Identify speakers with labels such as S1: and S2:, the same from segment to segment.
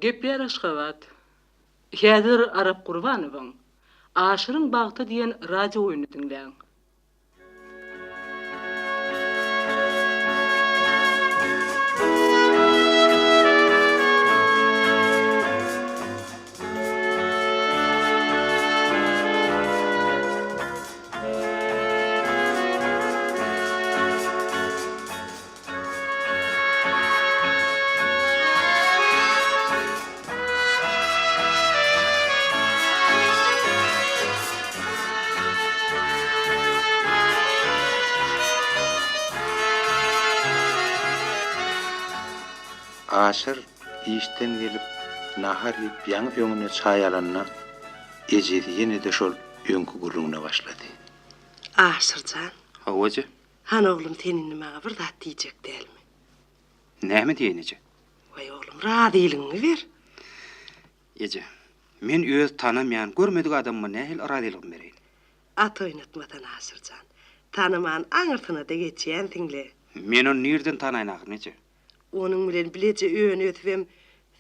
S1: Gepleýär Aşgabat. Häzir Arap Gurbanowyň Aşyryň bagty diýen radio oýnuny diňläň.
S2: Aşyr işden gelip, nahar iýip, ýaňy öňüne çaý alanda, ejesi ýene-de şol öňki gürrüňine başlady.
S3: Aşyr jan.
S4: Hawa, eje.
S3: Hany oglum sen indi maňa bir zat diýjek dälmi?
S4: Näme diýeýin eje?
S3: Waý oglum razylygyňy ber.
S4: Eje, men öz tanamaýan, görmedik adamyma nähili razylygymy bereýin?
S3: At oýnatmasana Aşyr jan. Tanaman aňyrsyna-da geçýänsiň-le.
S4: Men ony nirden tanaýyn ahyryn eje?
S3: Onuň bilen bileje öni-ösübem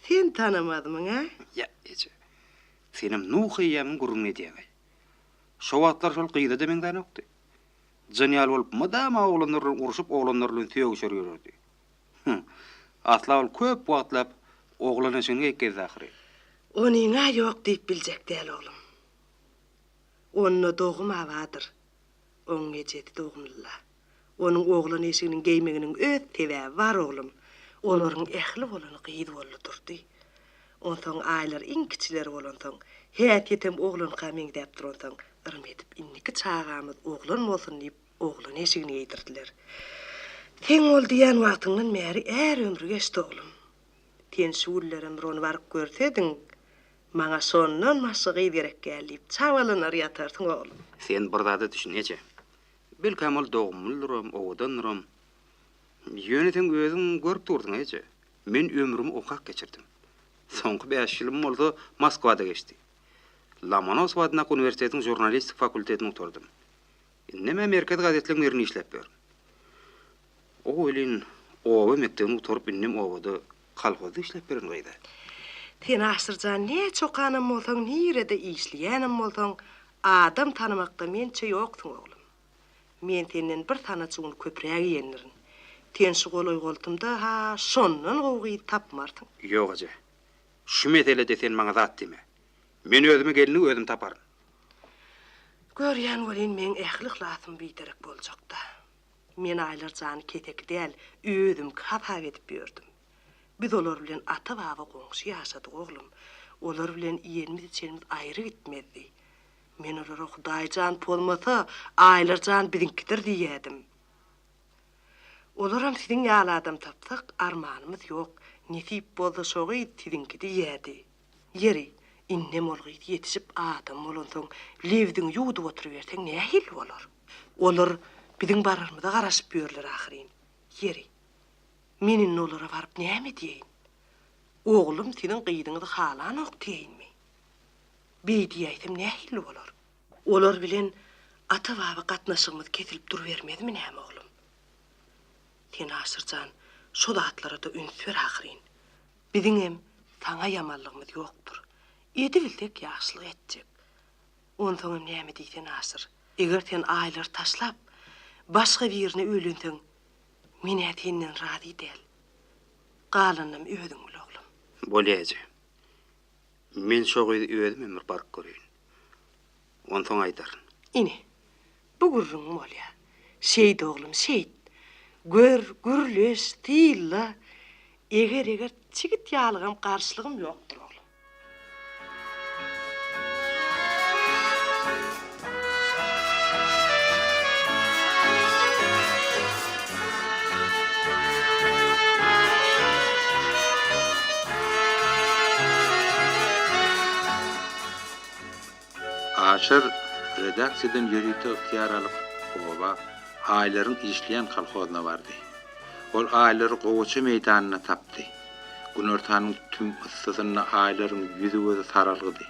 S3: sen tanamazmyň, a?
S4: Ýa, eje, senem Nuh eýýamyň gürrüňini edýäň-aý. Şo wagtlar şol gyza-da meňzänokdy. Jyn ýaly bolup, mydama oglanlar bilen urşup, oglanlar bilen sögüşer ýörerdi. Hü, asla ol köp wagtlap oglan eşigini geýip gezdi ahyry.
S3: Onyň-a ýok diýip biljek däl, oglum. Onda dogum-a bardyr. Oň ejesi dogumly-la. Onuň oglan eşiginiň geýmeginiň öz sebäbi bar, oglum. Olaryň ähli bolany gyz boldy durdy. Onsoň Aýlar iň kiçileri bolansoň, häsiýetem oglanka meňzäp duransoň, yrym edip indiki çagamyz oglan bolsun diýip oglan eşigini geýdirdiler. Seň ol diýýän wagtyňdan bäri är ömri geçdi oglum. Sen şu günlerem bir ony baryp görsediň, maňa şondan başga gyz gerek däl diýip çabalanar ýatarsyň oglum.
S4: Sen bir zada düşün eje. Belkäm ol dogumlydyram, owadandyram. Ýöne seň özüň görüp dursuň eje. Men ömrümi okap geçirdim. Soňky bäş ýylym bolsa Moskwada geçdi. Lomonosow adyndaky uniwersitetiň žurnalistik fakultetini gutardym. Indem-ä merkezi gazetleriň birinde işläp ýörün. O welin oba mekdebini gutaryp indem obada kolhozda işläp ýören gyz-a.
S3: Sen Aşyr jan näçe okanam bolsaň, nirede işleýänem bolsaň, adam tanamakda mençe ýoksuň oglum. Men senden bir sanaç un köpräk iýendirin. Sen şu golaý-goltumda-ha şondan gowy gyz tapmarsyň.
S4: Ýok eje. Şu meselede sen maňa zat diýme. Men özüme gelni özüm taparyn.
S3: Görýän welin meň ähli yhlasym biderek boljakda. Men Aýlar jany keseki däl, özümki hasap edip ýördüm. Biz olar bilen ata-baba goňşy ýaşadyk oglum. Olar bilen iýenimiz-içenimiz aýry gitmezdi. Men olara Hudaý jan pozmasa, Aýlar jan biziňkidir diýýädim. Olaram siziň ýaly adam tapsak, armanymyz ýok, nesip bolsa şo gyz siziňki diýýädi. Ýeri, indem ol gyz ýetişip adam bolansoň, lebziňi ýuwdup oturyberseň nähili bolar? Olar biziň bararymyza garaşyp ýörler ahyryn. Ýeri, men indi olara baryp näme diýeýin? Oglum siziň gyzyňyzy halanok diýeýinmi? Beý diýäýsem nähili bolar? Olar bilen ata-baba gatnaşygymyz kesilip durubermezmi näme, oglum? Sen, Aşyr jan, şo zatlara-da üns ber ahyryn. Biziňem saňa ýamanlygymyz ýokdur. Edibilsek ýagşylyk etjek. Onsoňam näme diýsene, Aşyr, eger sen Aýlary taşlap, başga birine öýlenseň, men-ä senden razy däl. Galanynam özüň bil, oglum.
S4: Bolýa, eje. Men şo gyzy özümem bir baryp göreýin. Onsoň aýdaryn.
S3: Ine, bu gürrüň bolýa. Şeýt oglum, şeýt. Gör, gürleş, sylla. Eger-eger çigit ýalygam garşylygym ýokdur, oglum.
S2: Aşyr redaksiýadan ýörite ygtyýar alyp, oba, Aýlaryň işleýän kolhozyna bardy. Ol Aýlary gowaça meýdanynda tapdy. Günortanyň tüm yssysynda Aýlaryň ýüzi-gözi saralgydy.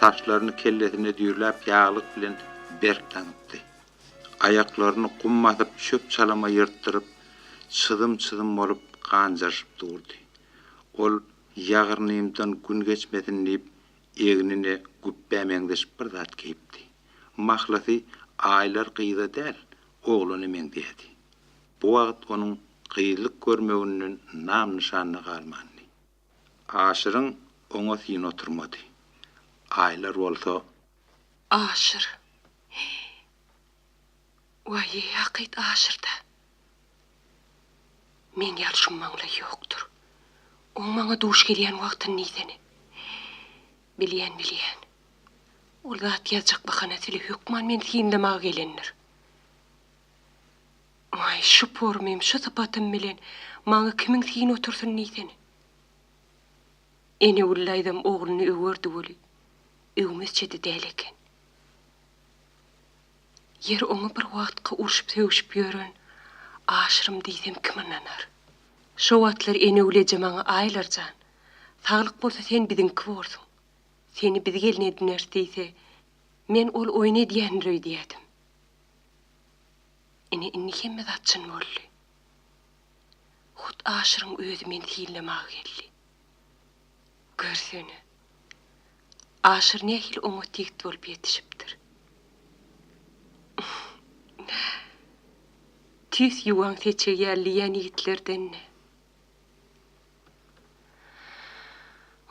S2: Saçlaryny kellesine düýrläp ýaglyk bilen berk daňypdy. Aýaklaryny gum basyp çöp-çalama ýyrtdyryp, çyzym-çyzym bolup ganjaryşyp durdy. Ol. Ýagyrnymdan gün geçmesin diýip, egnine güpbä meňzeş bir zat geýipdi. Mahlasy, Aýlar gyza däl, oglana meňzeýärdi. Bu wagt onuň gyzlyk görmeginden nam-nyşan-da galmandy. Aşyryň oňa syny oturmady. Aýlar bolsa.
S3: Aşyr. Heý. Waý-eý, hakyt Aşyr-da. Meň ýaly şum maňlaý ýokdur. Oň maňa duş gelýän wagtyny diýsene. Bilýän, bilýän. Ol zat ýazjak bahana sile hökman meni synlamaga gelendir. Waý, şu pormym, şu sypatym bilen maňa kimiň syny otursyn diýsene. Enegül daýzam ogluny öwerdi weli, öwmezçe-de däl eken. Ýeri oňa bir wagtky urşup-sögüşip ýören Aşyrym diýsem kim ynanar? Şo wagtlar Enegül eje maňa Aýlar jan, saglyk bolsa sen biziňki borsuň. Seni biz gelin edineris diýse, men ol oýun edýändir öýdýädim. Ine indi hemme zat çyn boldy. Hut Aşyryň özi meni synlamaga geldi. Görsene, Aşyr nähili oňat ýigit bolup ýetişipdir. Tüýs ýuwan seçegi ýaly diýýän ýigitlerden-dä.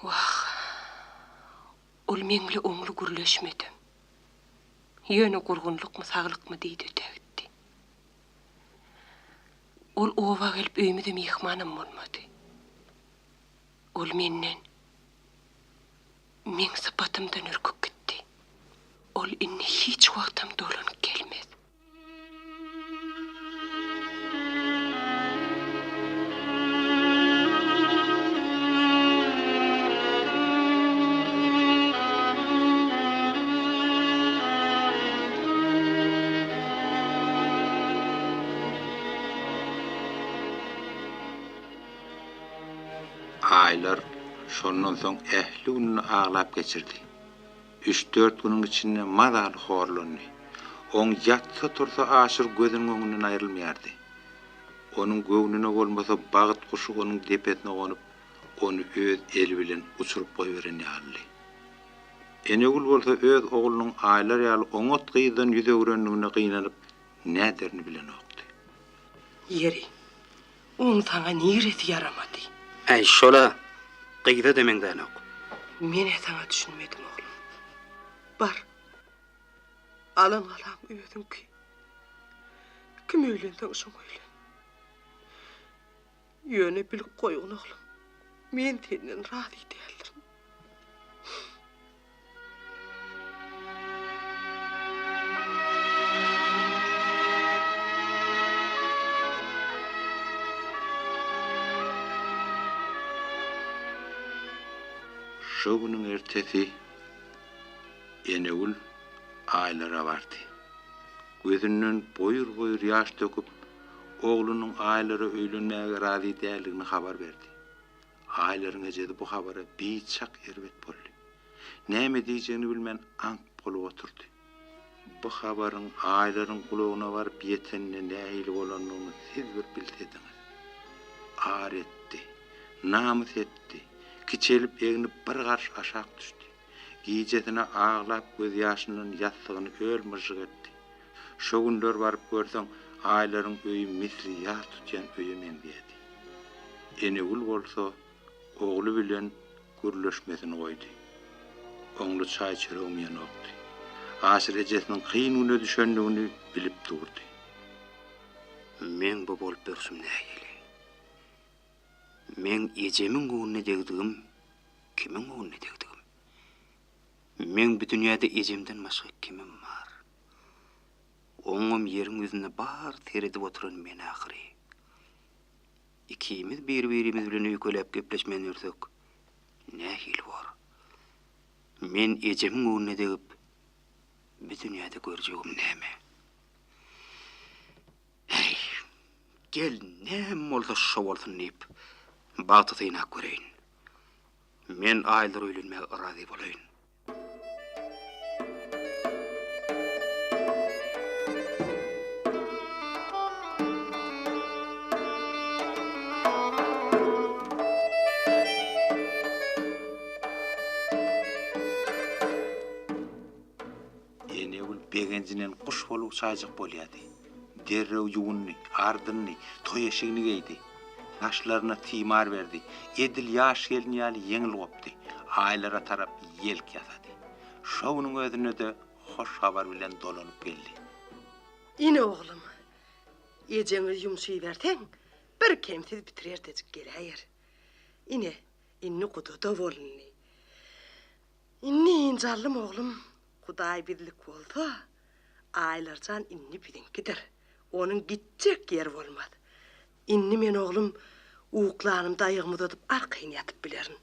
S3: Wah, ol meň bile oňly gürleşmedem. Ýöne gurgunlykmy, saglykmy diýdi ötägitdi. Ol oba gelip öýümize myhmanam bolmady. Ol menden, meň sypatymdan ürküp gitdi. Ol indi hiç wagtam dolanyp gelmez.
S2: Aýlar şondan soň ähli gününi aglap geçirdi. Üç-dört günüň içinde mazaly horlandy. Oň ýatsa-tursa Aşyr gözüniň öňünden aýrylmaýardy. Onuň göwnüne bolmasa bagt guşy onuň depesine gonup, ony öz eli bilen uçuryp goýberen ýalydy. Enegül bolsa öz oglunyň Aýlar ýaly oňat gyzdan ýüz öwrendigine gynanyp, näderini bilenokdy.
S3: Ýeri, oň saňa niresi ýaramady?
S4: Äý, şol-a gyza-da meňzänok.
S3: Men-ä saňa düşünmedim, oglum. Bar, alan galaň özüňki. Kime öýlenseň, şoňa öýlen. Ýöne bilip goýgun, oglum, men senden razy däldirin.
S2: Şo günüň ertesi Enegül Aýlara bardy. Gözünden boýur-boýur ýaş döküp, oglunyň Aýlara öýlenmäge razy däldigini habar berdi. Aýlaryň ejesi bu habara biçak erbet boldy. Näme diýjegini bilmän aňk bolup oturdy. Bu habaryň Aýlaryň gulagyna baryp ýeteninde nähili bolandygyny siz bir bilsediňiz. Ar etdi. Namys etdi. Kiçelip egni bir garyş aşak düşdi. Gijesine aglap gözýaşyndan ýassygyny öl-myžžyk etdi. Şo günler baryp görseň, Aýlaryň öýi misli ýas tutýan öýe meňzeýärdi. Enegül bolsa ogly bilen gürleşmesini goýdy. Oňly çaý-çöregem iýenokdy. Aşyr ejesiniň kyn güne düşendigini bilip durdy.
S4: Meň bu bolup ýörşüm nähili? Meň ejemiň göwnüne degdigim kimiň göwnüne degdigim? Meň bu dünýäde ejemden başga kimim bar? Oňam ýeriň ýüzünde bar seredip oturan men ahyry. Ikimiz bir-birimiz bilen öýkeläp gepleşmän ýörsek, nähili bor? Men ejemiň göwnüne degip, bu dünýäde görjegim näme? Äý, gel, näme bolsa şo bolsun diýip, bagty synap göreýin. Men Aýlara öýlenmäge razy bolaýyn.
S2: Begenjinden guş bolup uçaýjak bolýardy. Derrew ýuwundy, ardyndy, toý eşigini geýdi. Saçlaryna timar berdi. Edil ýaş gelin ýaly ýeňil gopdy. Aýlara tarap ýelk ýasady. Şo günüň özünde-de hoş habar bilen dolanyp geldi.
S3: Ine oglum, ejeňe ýumuş iberseň, bir kemsiz bitirerdejik geläýer. Ine, indi guda-da bolundy. Indi ynjaldym oglum, Hudaý bizlik bolsa, Aýlarjan indi biziňkidir. Onuň gitjek ýeri bolmaz. Indi men oglum uklanymda aýagymy uzadyp arkaýyn ýatyp bilerin.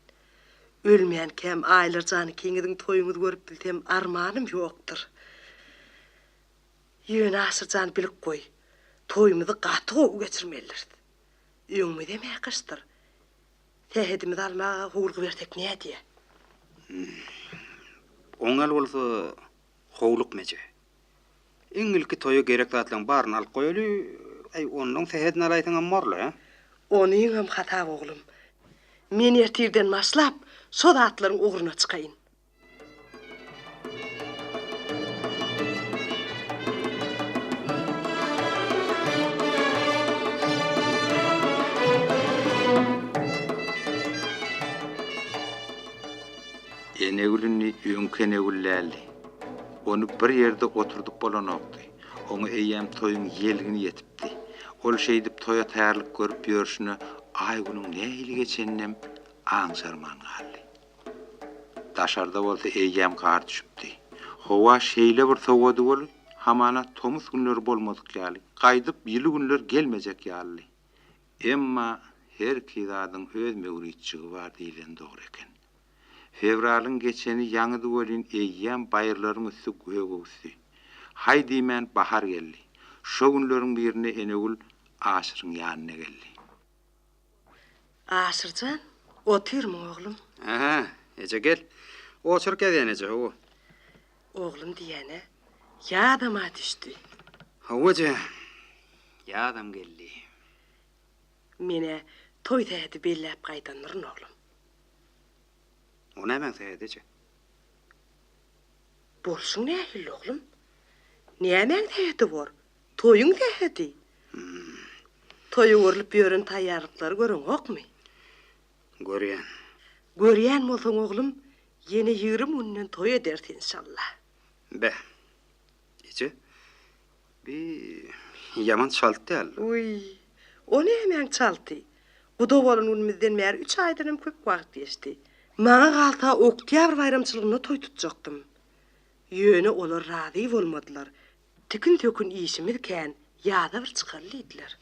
S3: Ölmänkäm Aýlarjan ikiňiziň toýuňyzy görüp bilsem armanym ýokdur. Ýöne Aşyrjan bilip goý, toýumyzy gaty gowy geçirmelidiris. Öňümizem-ä gyşdyr. Sähedimizi almaga howlugybersek nädýä?
S4: Oňňal bolsa howlukma eje. Iň ilki toýa gerek zatlaryň baryny alyp goýaly, äý, onnoň sähedini alaýsaňam borla, hä?
S3: Onyňam hasap oglum. Men ertirden başlap, şo zatlaryň ugruna çykaýyn.
S2: Enegül indi öňki Enegül däldi. Ony bir ýerde oturdyp bolanokdy. Oňa eýýäm toýuň ýelgini ýetipdi. Ol şeýdip toýa taýýarlyk görüp ýörşüne aý-günüň nähili geçeninem aňşarman galdy. Daşarda bolsa eýýäm gar düşüpdi. Howa şeýle bir sowady weli, hamana tomus günleri bolmadyk ýaly, gaýdyp ýyly günler gelmejek ýalydy. Emma herki zadyň öz möwritjigi bar diýleni dogry eken. Fewralyň geçeni ýaňydy welin eýýäm baýyrlaryň üsti gök öwüsdi. Haý diýmän bahar geldi. Şo günleriň birinde Enegül Aşyryň ýanyna geldi.
S3: Aşyrjan, otyrmyň oglum?
S4: Ähä, eje gel. Oçurk ýazýan eje, hawa.
S3: Oglum diýýän-ä, ýadam-a düşdi.
S4: Hawa eje, ýadam geldi.
S3: Men-ä toý sähedi belläp gaýdandyryn, oglum.
S4: O nämäň sähedi eje?
S3: Bolşuň nähili, oglum? Nämäň sähedi bor? Toýuň sähedi. Toýa görlüp ýören taýýarlyklary göreňokmy?
S4: Görýän.
S3: Görýän bolsaň, oglum, ýene 20 günden toý ederis, enşalla.
S4: Beh, eje, bi ýaman çalt däl.
S3: Wiý, o nämäň çalty? Guda bolan günümizden bäri üç aýdanam köp wagt geçdi. Maňa galsa, oktýabr baýramçylygynda toý tutjakdym. Ýöne olar razy bolmadylar. Tikin-sökün işimiz kän, ýaza bir çykaly diýdiler.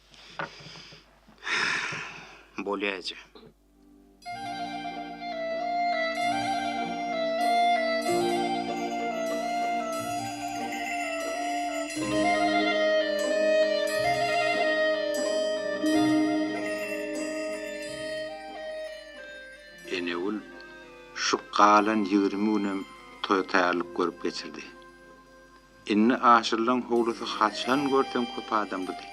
S4: Bolýa eje.
S2: Enegül şu galan 20 günem toýa taýýarlyk görüp geçirdi. Indi Aşyrlaň howlusy haçan görseň köp adamlydy.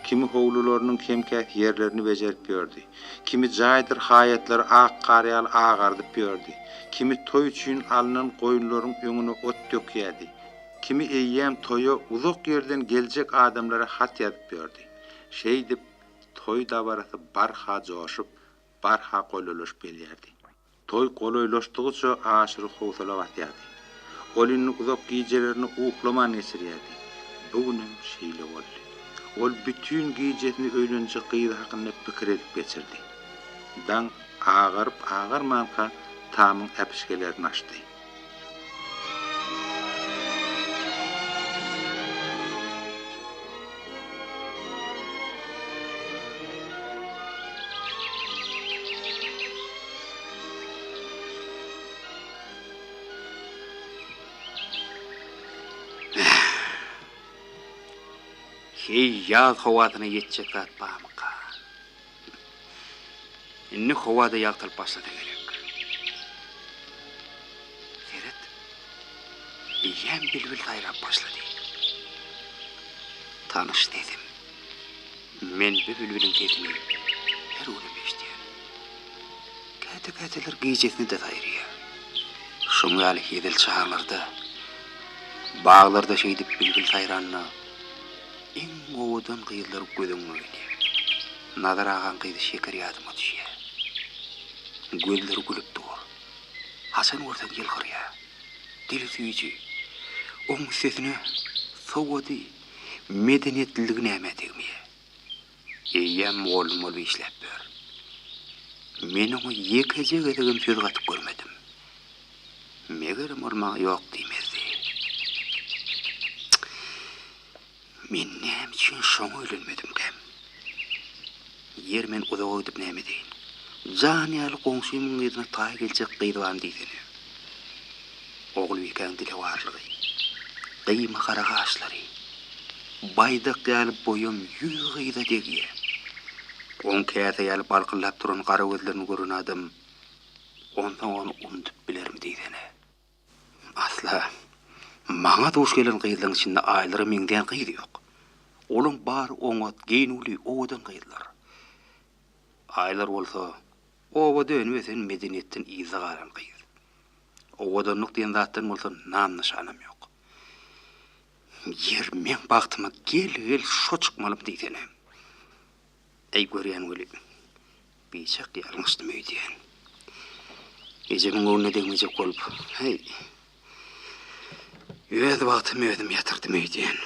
S2: Kimi howlularynyň kem-käs ýerlerini bejerip ýördi. Kimi jaýdyr haýatlary ak gar ýaly agardyp ýördi. Kimi toý üçin alnan goýunlaryň öňüne ot dökýärdi. Kimi eýýäm toýa uzak ýerden geljek adamlara hat ýazyp ýördi. Şeýdip, toý dabarasy barha joşup, barha golaýlaşyp gelýärdi. Toý golaýlaşdygyça Aşyry howsala basýardy. Ol indi uzak gijelerini uklaman geçirýärdi. Bu günem şeýle boldy. Ol bütin gijesini öýlenjek gyzy hakynda pikir edip geçirdi. Daň agaryp-agarmanka tamyň äpişgelerini açdy.
S4: Heý, ýaz howasyna ýetjek zat barmyka? Indi howa-da ýagtylyp başlasa gerek. Seret, eýýäm bilbil saýrap başlady. Tanyş sesim. Men bu bilbiliň sesini her günem eşidýän. Käte-käteler gijesine-de saýraýar. Şoň ýaly hezil çaglarda. Baglarda şeýdip bilbil saýranda, iň owadan gyzlar göz öňüňe gelýär. Nazar agaň gyzy Şeker ýadyma düşýär. Gözleri gülüp dur. Haçan görseň ýylgyrýar. Dili süýji. Oň üstesine sowady, medeniýetliligi nämä degmeýär. Eýýäm mugallym bolup işläp ýör. Men oňa ýekeje gezegem söz gatyp görmedim. Megerem ol maňa ýok diýmezdi. Men näme üçin şoňa öýlenmedimkäm? Ýeri men uzaga gidip näme edeýin? Jan ýaly goňşymyň gyzyna taý geljek gyz barmy diýsene. Ogulbikäň dilewarlygy, gyýma gara gaşlary, baýdak ýaly boýam ýüz gyza degýär. Oň käse ýaly balkyldap duran gara gözlerini gören adam onsoň ony unudyp bilermi diýsene. Asla. Maňa duş gelen gyzlaryň içinde Aýlara meňzeýän gyz ýok. Olaň bary oňat, geýnüwli, owadan gyzlar. Aýlar bolsa, obada önüp-ösen medeniýetden yzda galan gyz. Owadanlyk diýen zatdan bolsa nam-nyşanam ýok. Ýer meň bagtyma gel-gel şo çykmalymy diýsene. Äý görýän weli, biçak ýalňyşdym öýdýän. Ejemiň göwnüne degmejek bolup, häý, öz bagtymy özüm ýatyrdym öýdýän.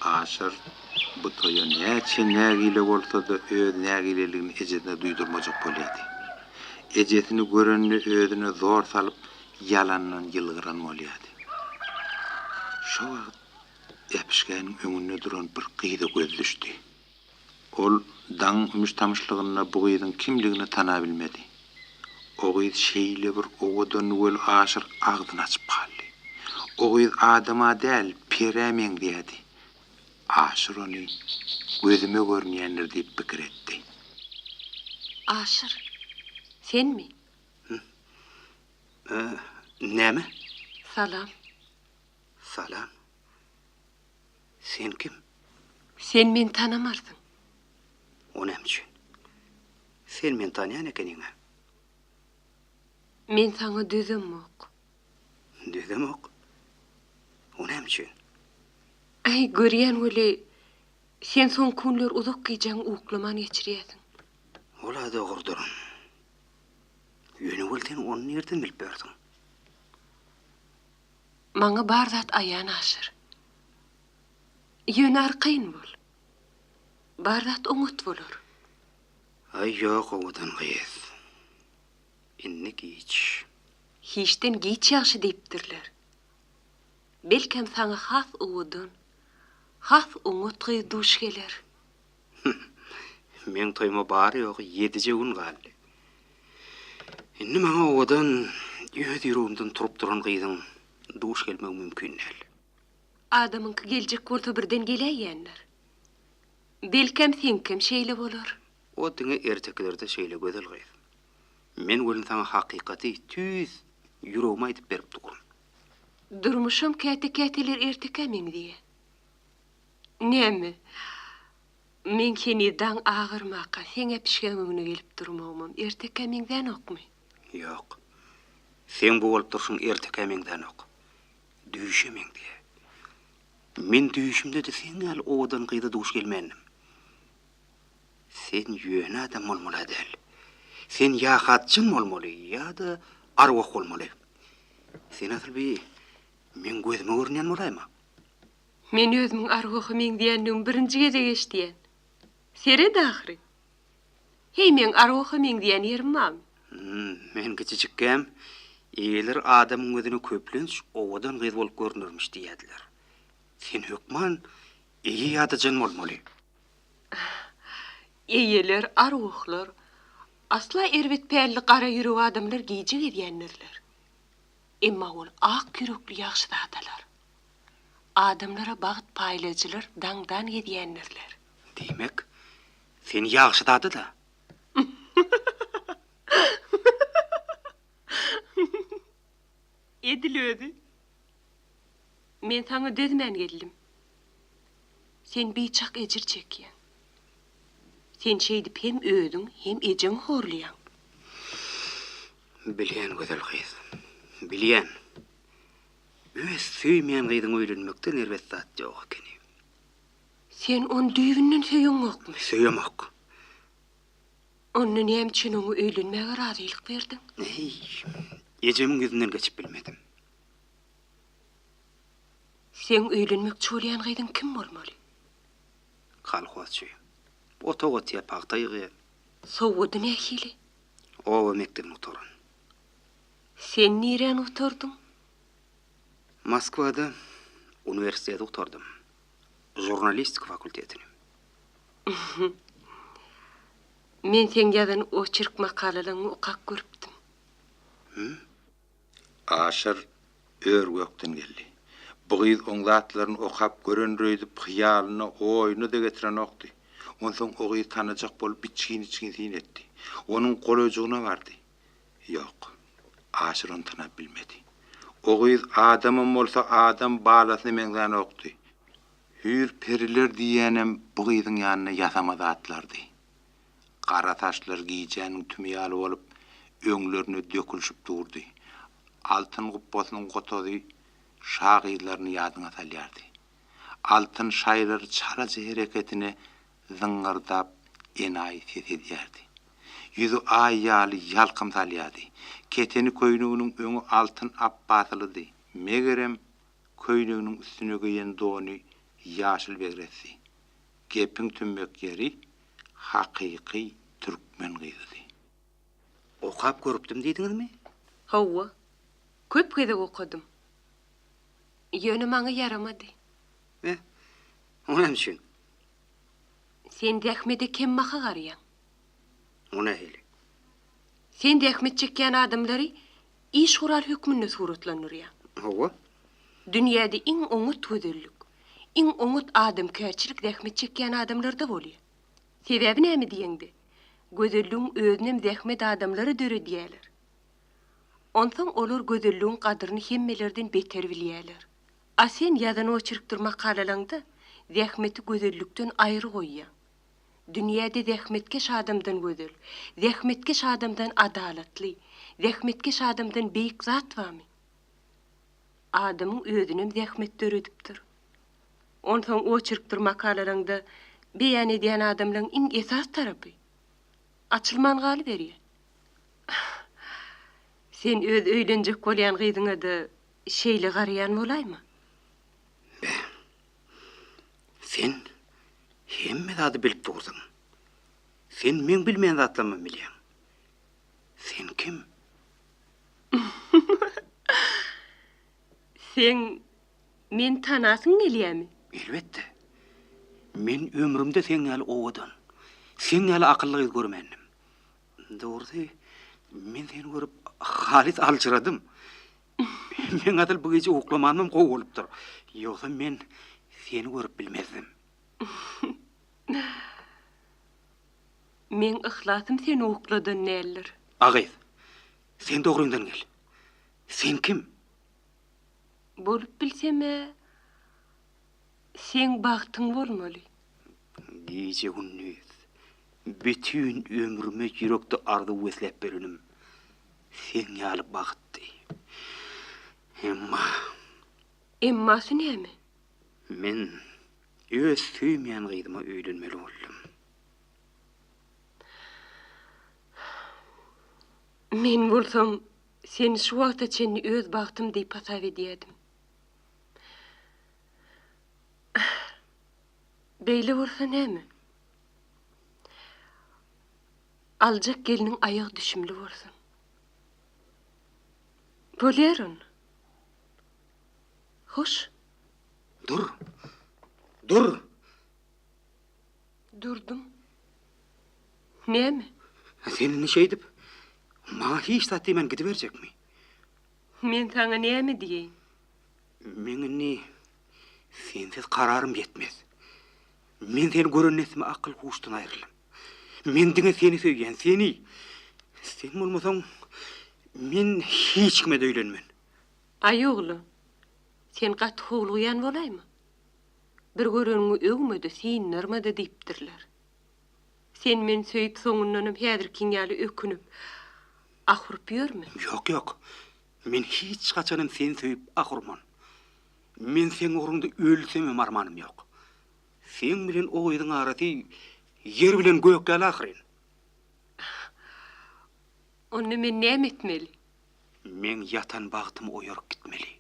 S2: Aşyr bu toýa näçe nägile bolsa-da öz nägileligini ejesine duýdurmajak bolýardy. Ejesini görende özüne zor salyp ýalandan ýylgyran bolýardy. Şo wagt äpişgäniň öňünde duran bir gyza gözi düşdi. Ol daňyň ümüş-tamyşlygynda bu gyzyň kimligini tanabilmedi. O gyz şeýle bir owadandy weli Aşyr agzyny açyp galdy. O gyz adama däl, perä meňzeýärdi. Aşyr ony gözüme görünýändir diýip pikir etdi.
S3: Aşyr, senmi?
S4: Näme?
S3: Salam.
S4: Salam. Sen kim?
S3: Sen meni tanamarsyň.
S4: O näme üçin? Sen meni tanýan ekeniň-ä.
S3: Men saňa dözemok.
S4: Dözemok? O näme üçin?
S3: Äý, görýän weli, sen soňky günler uzak gijäňi uklaman geçirýärsiň.
S4: Ol-a dogrudyr. Ýöne weli sen ony nirden bilip ýörsüň?
S3: Maňa bar zat aýan Aşyr. Ýöne arkaýyn bol. Bar zat oňat bolar.
S4: Aý ýok owadan gyz. Indi giç.
S3: Hiçden giç ýagşy diýipdirler. Belkem saňa has owadan, has oňat gyz duş geler.
S4: Meň toýuma bary-ýogy ýedije gün galdy. Indi maňa owadan, öz ýüregimden turup duran gyzyň duş gelmegi mümkin däl.
S3: Adamyňky geljek bolsa birden geläýýändir. Belkem seňkem şeýle bolar.
S4: O diňe ertekilerde şeýle gözel gyz. Men welin saňa hakykaty tüýs ýüregime aýdyp berip durun.
S3: Durmuşam käte-käteler ertekä meňzeýär. Näme, meň heniz daň agyrmaka seň äpişgäň öňüne gelip durmagymam ertekä meňzänokmy?
S4: Ýok. Seň bu bolup durşuň ertekä meňzänok. Düýşe meňzeýär. Men düýşümde-de seň ýaly owadan gyza duş gelmändim. Sen ýöne adam bolmaly-a däl. Sen ýa-ha jyn bolmaly, ýa-da arwah bolmaly. Sen asyl bi meň gözüme görünýän bolaýma?
S3: Men özümiň arwaha meňzeýändigimi birinji gezek eşidýän. Seret ahyry. Heý, meň arwaha meňzeýän ýerim barmy?
S4: Men kiçijikkäm, eýeler adamyň gözüne köplenç owadan gyz bolup görünermiş diýýärdiler. Sen hökman eýe ýa-da jyn bolmaly.
S3: Eýeler, arwahlar, asla erbet pälli gara ýürek adamlar gije gezýändirler. Emma ol ak ýürekli ýagşyzadalar. Adamlara bagt paýlaýjylar daňdan gezýändirler.
S4: Diýmek, sen ýagşyzada-da?
S3: Nähili özi? Men saňa dözmän geldim. Sen biçak ejir çekýäň. Sen şeýdip hem özüň, hem ejeňi horlaýaň.
S4: Bilýän gözel gyz. Bilýän. Öz söýmeýän gyzyňa öýlenmekden erbet zat ýok ekeni.
S3: Sen ony düýbünden söýeňokmy?
S4: Söýemok.
S3: Onda näme üçin oňa öýlenmäge razylyk berdiň?
S4: Eý, ejemiň ýüzünden geçip bilmedim.
S3: Seň öýlenmekçi bolýan gyzyň kim bolmaly?
S4: Kolhozçy. Otag otýa, pagta ýygýa.
S3: Sowady nähili?
S4: Oba mekdebini gutaran.
S3: Sen niräni gutardyň?
S4: Moskwada uniwersiteti gutardym. Žurnalistika fakultetini.
S3: Men seň ýazan oçerk makalalaňy okap görüpdim.
S4: Hüm?
S2: Aşyr ör-gökden geldi. Bu gyz oň zatlaryny okap görendir öýdüp hyýalyna, oýuna-da getirenokdy. Onsoň o gyzy tanajak bolup içgin-içgin syn etdi. Onuň golaýjygyna bardy. Ýok, Aşyr ony tanap bilmedi. O gyz adamam bolsa adam balasyna meňzänokdy. Hüýr-periler diýýänem bu gyzyň ýanynda ýasama zatlardy. Gara saçlary gijäniň tümi ýaly bolup, öňlerine dökülişip durdy. Altyn gupbasynyň gotazy şa gyzlaryny ýadyňa salýardy. Altyn şaýlary çalaja hereketine zyňňyrdap enaýy ses edýärdi. Ýüzi aý ýaly ýalkym salýardy. Keteni köýneginiň öňi altyn apbasylydy. Megerem, köýneginiň üstüne geýen dony ýaşyl begresdi. Gepiň tümmek ýeri, hakyky türkmen gyzydy.
S4: Okap görüpdim diýdiňizmi?
S3: Hawa, köp gezek okadym. Ýöne maňa ýaramady.
S4: Eh, o näme üçin?
S3: Sen zähmede kembaha garýaň.
S4: O nähili?
S3: Sen zähmet çekýän adamlary iş gural hökmünde suratlandyrýaň.
S4: Hawa.
S3: Dünýäde iň oňat gözellik, iň oňat adamkärçilik zähmet çekýän adamlarda bolýar. Sebäbi näme diýeňde, gözelligiň özünem zähmet adamlary döredýärler. Onsoň olar gözelligiň gadyryny hemmelerden beter bilýärler. A sen ýazan oçerkdir makalalaňda zähmeti gözellikden aýry goýýaň. Dünýäde zähmetkeş adamdan gözel, zähmetkeş adamdan adalatly, zähmetkeş adamdan beýik zat barmy? Adamyň özünem zähmet döredipdir. Onsoň oçerkdir makalalaňda beýan edýän adamlaň iň esas tarapy açylman galyberýär. Sen öz öýlenjek bolýan gyzyňa-da şeýle garaýan bolaýma?
S4: Bä. Sen hemme zady bilip dursuň. Sen meň bilmeýän zatlarymam bilýäň. Sen kim?
S3: Seň meni tanasyň gelýämi?
S4: Elbetde. Men ömrümde seň ýaly owadan, seň ýaly akylly gyz görmändim. Dogrusy, men seni görüp halys aljyradym. Meň asyl bu gije uklamanymam gowy bolupdyr. Ýogsa men seni görüp bilmezdim.
S3: Meň yhlasym seni ukladan däldir.
S4: A gyz, sen dogryňdan gel. Sen kim?
S3: Bolup bilsem-ä, seň bagtyň bolmaly.
S4: Gije-gündiz, bütin ömrüme ýürekde arzuw besläp ýörenim seň ýaly bagtdy. Emma.
S3: Emmasy näme?
S4: Men öz söýmeýän gyzyma öýlenmeli boldum.
S3: Men bolsam seni şu wagta çenli öz bagtym diýip hasap edýärdim. Beýle bolsa näme? Aljak gelniň aýagy düşümli bolsun. Bolýar onda. Hoş.
S4: Dur! Dur!
S3: Durdum. Näme?
S4: Sen indi şeýdip, maňa hiç zat diýmän gidiberjekmi?
S3: Men saňa näme diýeýin?
S4: Meň indi sensiz kararym ýetmez. Men seni gören dessime akyl-huşdan aýryldym. Men diňe seni söýýän, seni! Sen bolmasaň, men hiç kime-de öýlenmen.
S3: Aý oglum, sen gaty howlugýan bolaýma? Bir göreniňi öwme-de, synlarma-da diýipdirler. Sen meni söýüp soňundanam häzirkiň ýaly ökünip, ah urup ýörme.
S4: Ýok, ýok. Men hiç haçanam seni söýüp ah urman. Men seň ugruňda ölsemem armanym ýok. Seň bilen o gyzyň arasy ýer bilen gök ýaly ahyryn.
S3: Onda men näme etmeli?
S4: Meň ýatan bagtymy oýaryp gitmeli.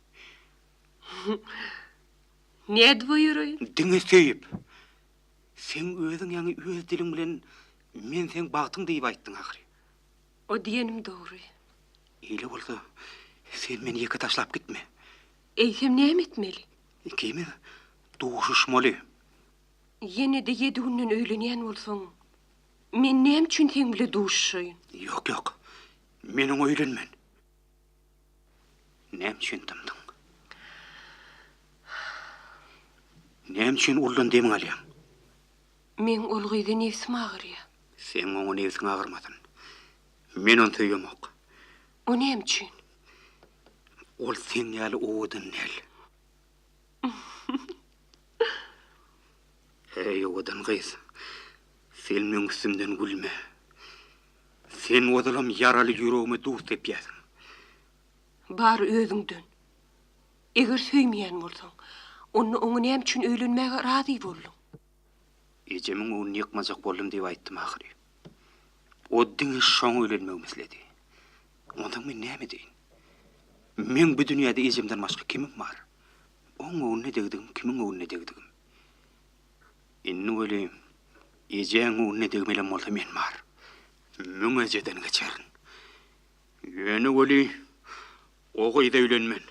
S3: Nädip oýaraýyn?
S4: Diňe söýüp. Seň özüň ýaňy öz diliň bilen men seň bagtyň diýip aýtdyň ahyry.
S3: O diýenim dogry.
S4: Eýle bolsa, sen meni ýeke taşlap gitme.
S3: Eýsem näme etmeli?
S4: Ikimiz duşuşmaly.
S3: Ýene-de ýedi günden öýlenýän bolsaň, men näme üçin seň bile duşuşaýyn?
S4: Ýok, ýok. Men oňa öýlenmen. Näme üçin dymdyň? Näme üçin uldan demiň alýaň?
S3: Meň ol gyza nebsim agyrýar.
S4: Seň oňa nebsiň agyrmasyn. Men ony söýemok.
S3: O näme üçin?
S4: Ol seň ýaly owadan däl. Eý, owadan gyz, sen meň üstümden gülme. Sen ozalam ýaraly ýüregime duz sepýärsiň.
S3: Bary özüňden. Eger söýmeýän bolsaň, onda oňa näme üçin öýlenmäge razy bolduň?
S4: Ejemiň göwnüni ýykmajak boldum diýip aýtdym ahyry. O diňe şoňa öýlenmegimi isledi. Onsoň men näme edeýin? Meň bu dünýäde ejemden başga kimim bar? Oň göwnüne degdigim kimiň göwnüne degdigim? Indi weli ejäň göwnüne degmelem bolsa men bar. Müň ejeden geçerin. Ýöne weli o gyza öýlenmen.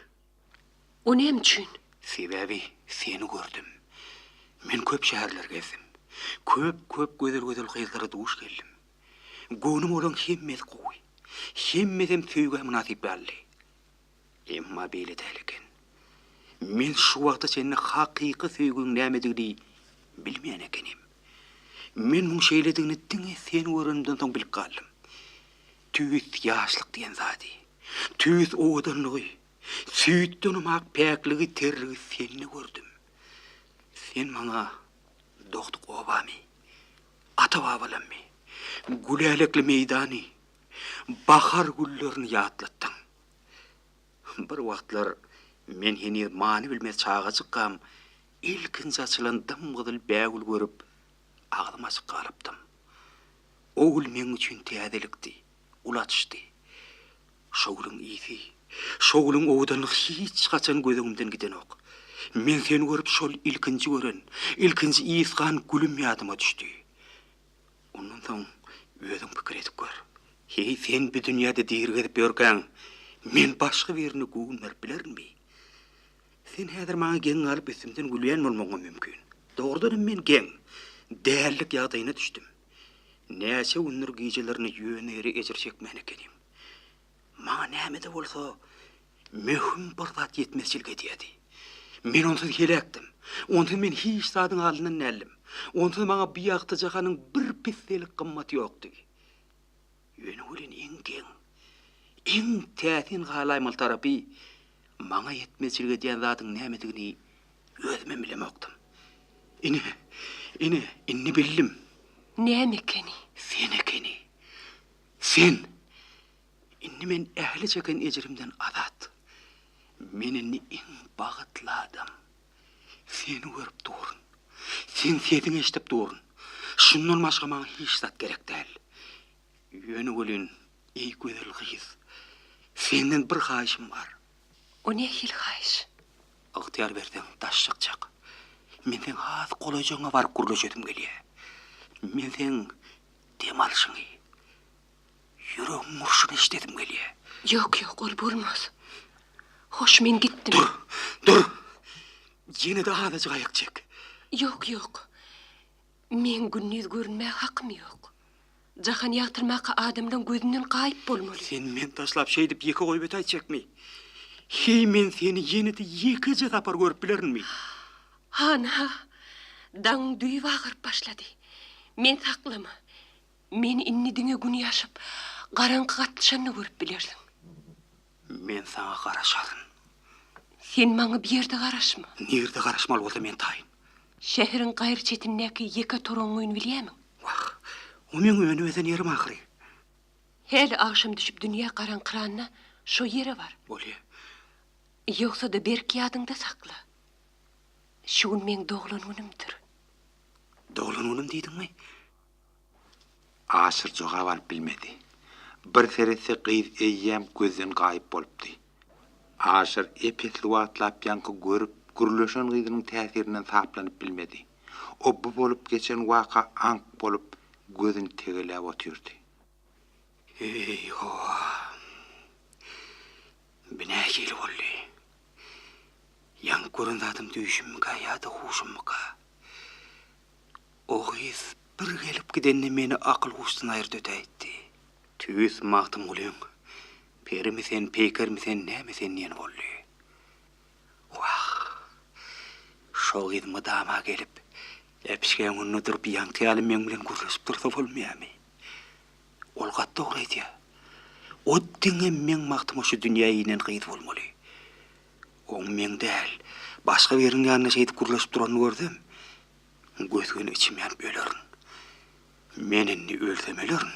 S3: O näme üçin?
S4: Sebäbi seni gördüm. Men köp şäherler gezdim. Köp-köp gözel-gözel gyzlara duş geldim. Göwnüm olaň hemmesi gowy. Hemmesem söýgä mynasyp ýalydy. Emma beýle däl eken. Men şu wagta çenli hakyky söýgüň nämedigini bilmeýän ekenim. Men muň şeýledigini diňe seni görenimden soň bilip galdym. Tüýs ýaşlyk diýen zady, tüýs owadanlygy, süýtdenem ak päkligi, terligi sende gördüm. Sen maňa dogduk obamy, ata-babalammy, gülälekli meýdany, bahar güllerini ýatlatdyň. Bir wagtlar men heniz many bilmez çagajykkam ilkinji açylan dym-gyzyl bägül görüp, agzym açyk galypdym. O gül meň üçin täzelikdi, uly açyşdy. Şo gülüň ysy, şo gülüň owadanlygy hiç haçan göz öňümden gidenok. Men seni görüp şol ilkinji gören, ilkinji ysgan gülüm ýadyma düşdi. Ondan soň özüň pikir edip gör. Heý, sen bu dünýäde diri gezip ýörkäň, men başga birine göwün berip bilerinmi? Sen häzir maňa geň galyp üstümden gülýän bolmagyňam mümkin. Dogrudanam men geň, dälilik ýagdaýyna düşdüm. Näçe gündür gijelerine ýöne ýere ejir çekmän ekenim. Maňa näme-de bolsa möhüm bir zat ýetmezçilik edýärdi. Men onsuz heläkdim. Onsuz men hiç zadyň alyndan däldim. Onsuz maňa bu ýagty jahanyň bir pisselik gymmaty ýokdy. Ýöne welin iň geň, iň täsin galaýmaly tarapy, maňa ýetmezçilik edýän zadyň nämedigini özümem bilemokdym. Ine, ine, indi bildim.
S3: Näme ekeni?
S4: Sen ekeni. Sen! Indi men ähli çeken ejirimden azat. Men indi iň bagtly adam. Seni görüp durun. Seň sesiňi eşidip durun. Şundan başga maňa hiç zat gerek däl. Ýöne welin, eý gözel gyz, senden bir haýyşym bar.
S3: O nähili haýyş?
S4: Ygtyýar berseň, daş çykjak. Men seň has golaýjagyňa baryp gürleşesim gelýär. Men seň dem alşyňy, Ýüregiň urşuny eşidesim gelýär.
S3: Ýok, ýok, ol bolmaz. Hoş, men gitdim.
S4: Dur, dur! Ýene-de azajyk aýak çek.
S3: Ýok, ýok. Meň gündiz görünmäge hakym ýok. Jahan ýagtylmaka adamlaň gözünden gaýyp bolmaly.
S4: Sen meni taşlap şeýdip ýeke goýup ötäýtjekmi? Heý, men seni ýene-de ýekeje sapar görüp bilerinmi?
S3: Hana, daňyň düýbi agaryp başlady. Meni saklama. Meni indi diňe Gün ýaşyp, garaňky gatlyşanda görüp bilersiň.
S4: Men saňa garaşaryn.
S3: Sen maňa bu ýerde garaşma.
S4: Nirde garaşmaly bolsa men taýyn.
S3: Şäheriň gaýry çetindäki ýeke toraňňyny bilýämiň?
S4: Wah, o meň önüp-ösen ýerim ahyry.
S3: Häli agşam düşüp dünýä garaňkyranda şo ýere bar.
S4: Bolýa.
S3: Ýogsa-da berk ýadyňda sakla. Şu gün meň doglan günümdir.
S4: Doglan günüm diýdiňmi?
S2: Aşyr jogap alyp bilmedi. Bir seretse gyz eýýäm gözden gaýyp bolupdy. Aşyr ep-esli wagtlap ýaňky görüp, gürleşen gyzynyň täsirinden saplanyp bilmedi. O bu bolup geçen waka aňk bolup, gözüni tegeläp otyrdy.
S4: Eý-ho! Bi nähili boldy? Ýaňky gören zadym düýşümmika ýa-da huşummyka? O gyz bir gelip gidende meni akyl-huşdan aýyrdy ötäýtdi. Tüýs Magtymgulyň, Perimi sen, peýkermi sen, näme sen diýeni boldy. Wah, şo gyz mydama gelip, äpişgäň öňünde durup ýaňky ýaly meň bilen gürleşip dursa bolmaýamy? Ol gaty dogry aýdýar. O diňe meň bagtyma şu dünýä inen gyz bolmaly. Oň meň däl, başga biriniň ýanynda şeýdip gürleşip duranyny görsem, gös-göni içim ýanyp ölerin. Men indi ölsem ölerin,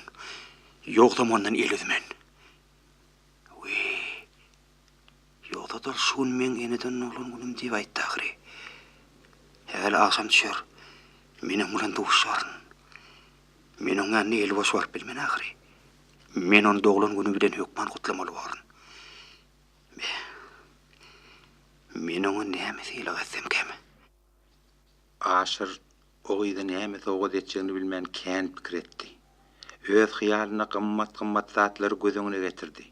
S4: ýogsam ondan el üzmen. Wiý, ýogsa-da şu gün meň eneden doglan günüm diýip aýtdy ahyry. Häli agşam düşer, men oň bilen duşaryn. Men oň ýanyna eli boş baryp bilmen ahyry. Men ony doglan güni bilen hökman gutlamaly borun. Be, men oňa näme sylag etsemkäm?
S2: Aşyr o gyza näme sowgat etjegini bilmän kän pikir etdi. Öz hyýalynda gymmat-gymmat zatlary göz öňüne getirdi.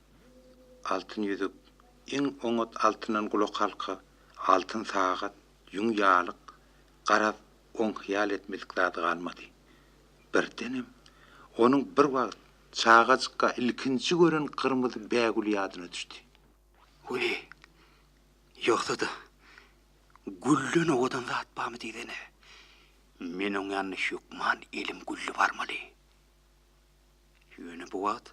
S2: Altyn ýüzük, iň oňat altyndan gulakhalka, altyn sagat, ýüň ýalyk, garaz, oň hyýal etmedik zady galmady. Birdenem, onuň bir wagt çagajykka ilkinji gören gyrmyzy bägüli ýadyna düşdi.
S4: Wiý, ýogsa-da, gülden owadan zat barmy diýsene. Men oň ýanyna hökman elim gülli barmaly. Ýöne bu wagt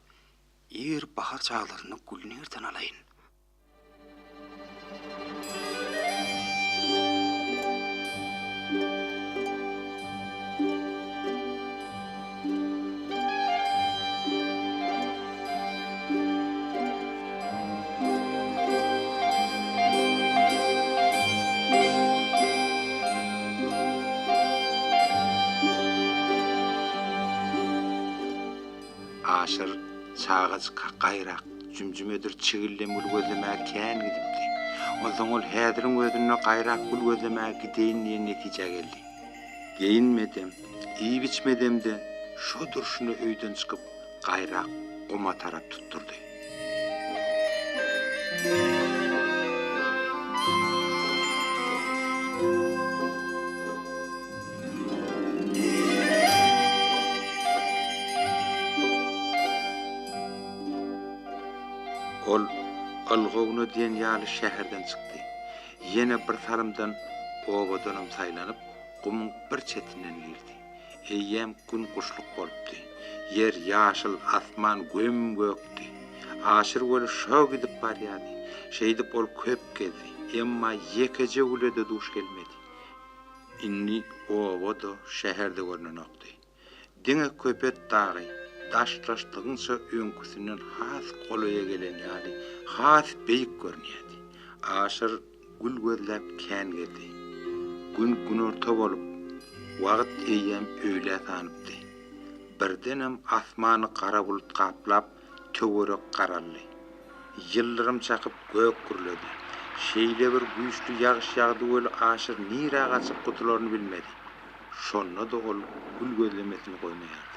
S4: ir bahar çaglarynda gül nirden alaýyn?
S2: Aşyr çagajyk gaýrak jümjümedir çigildem gül gözlemäge kän gidipdi. Onsoň ol häziriň özünde gaýrak gül gözlemäge gideýin diýen netijä geldi. Geýinmedem, iýip-içmedem-de şo durşuna öýden çykyp, gaýrak guma tarap tutdurdy. Ol ylgawuna diýen ýaly şäherden çykdy. Ýene bir salymdan obadanam saýlanyp, gumuň bir çetinden girdi. Eýýäm gün guşluk bolupdy. Ýer ýaşyl, asman göm-gökdi. Aşyr weli şo gidip barýardy. Şeýdip ol köp gezdi. Emma ýekeje güle-de duş gelmedi. Indi oba-da, şäher-de görnenokdy. Diňe Köpet dagy daşlaşdygyňça öňküsinden has golaýa gelen ýaly, has beýik görünýärdi. Aşyr gül gözläp kän gezdi. Gün günorta bolup, wagt eýýäm öýlä sanypdy. Birdenem asmany gara bulut gaplap, töwerek garaldy. Ýyldyrym çakyp gök gürledi. Şeýle bir güýçli ýagyş ýagdy weli Aşyr nirä gaçyp gutularyny bilmedi. Şonda-da ol gül gözlemesini goýmaýardy.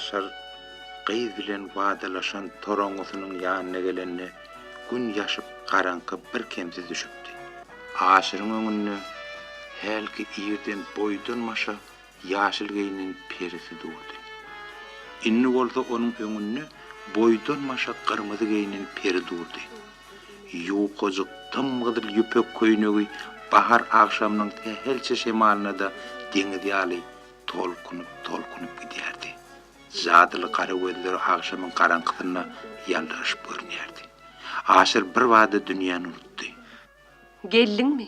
S2: Aşyr gyz bilen wadalaşan toraňňysynyň ýanyna gelende Gün ýaşyp garaňky birkemsiz düşüpdi. Aşyryň öňünde hälki irden boýdan-başa ýaşyl geýnen perisi durdy. Indi bolsa onuň öňünde boýdan-başa gyrmyzy geýnen peri durdy. Ýukajyk dym-gyzyl ýüpek köýnegi bahar agşamynyň sähelçe şemalyna-da deňiz ýaly tolkunyp-tolkunyp gidýärdi. Jadyly gara gözleri agşamyň garaňkysynda ýaldyraşyp görünýärdi. Aşyr birbada dünýäni unutdy.
S3: Geldiňmi?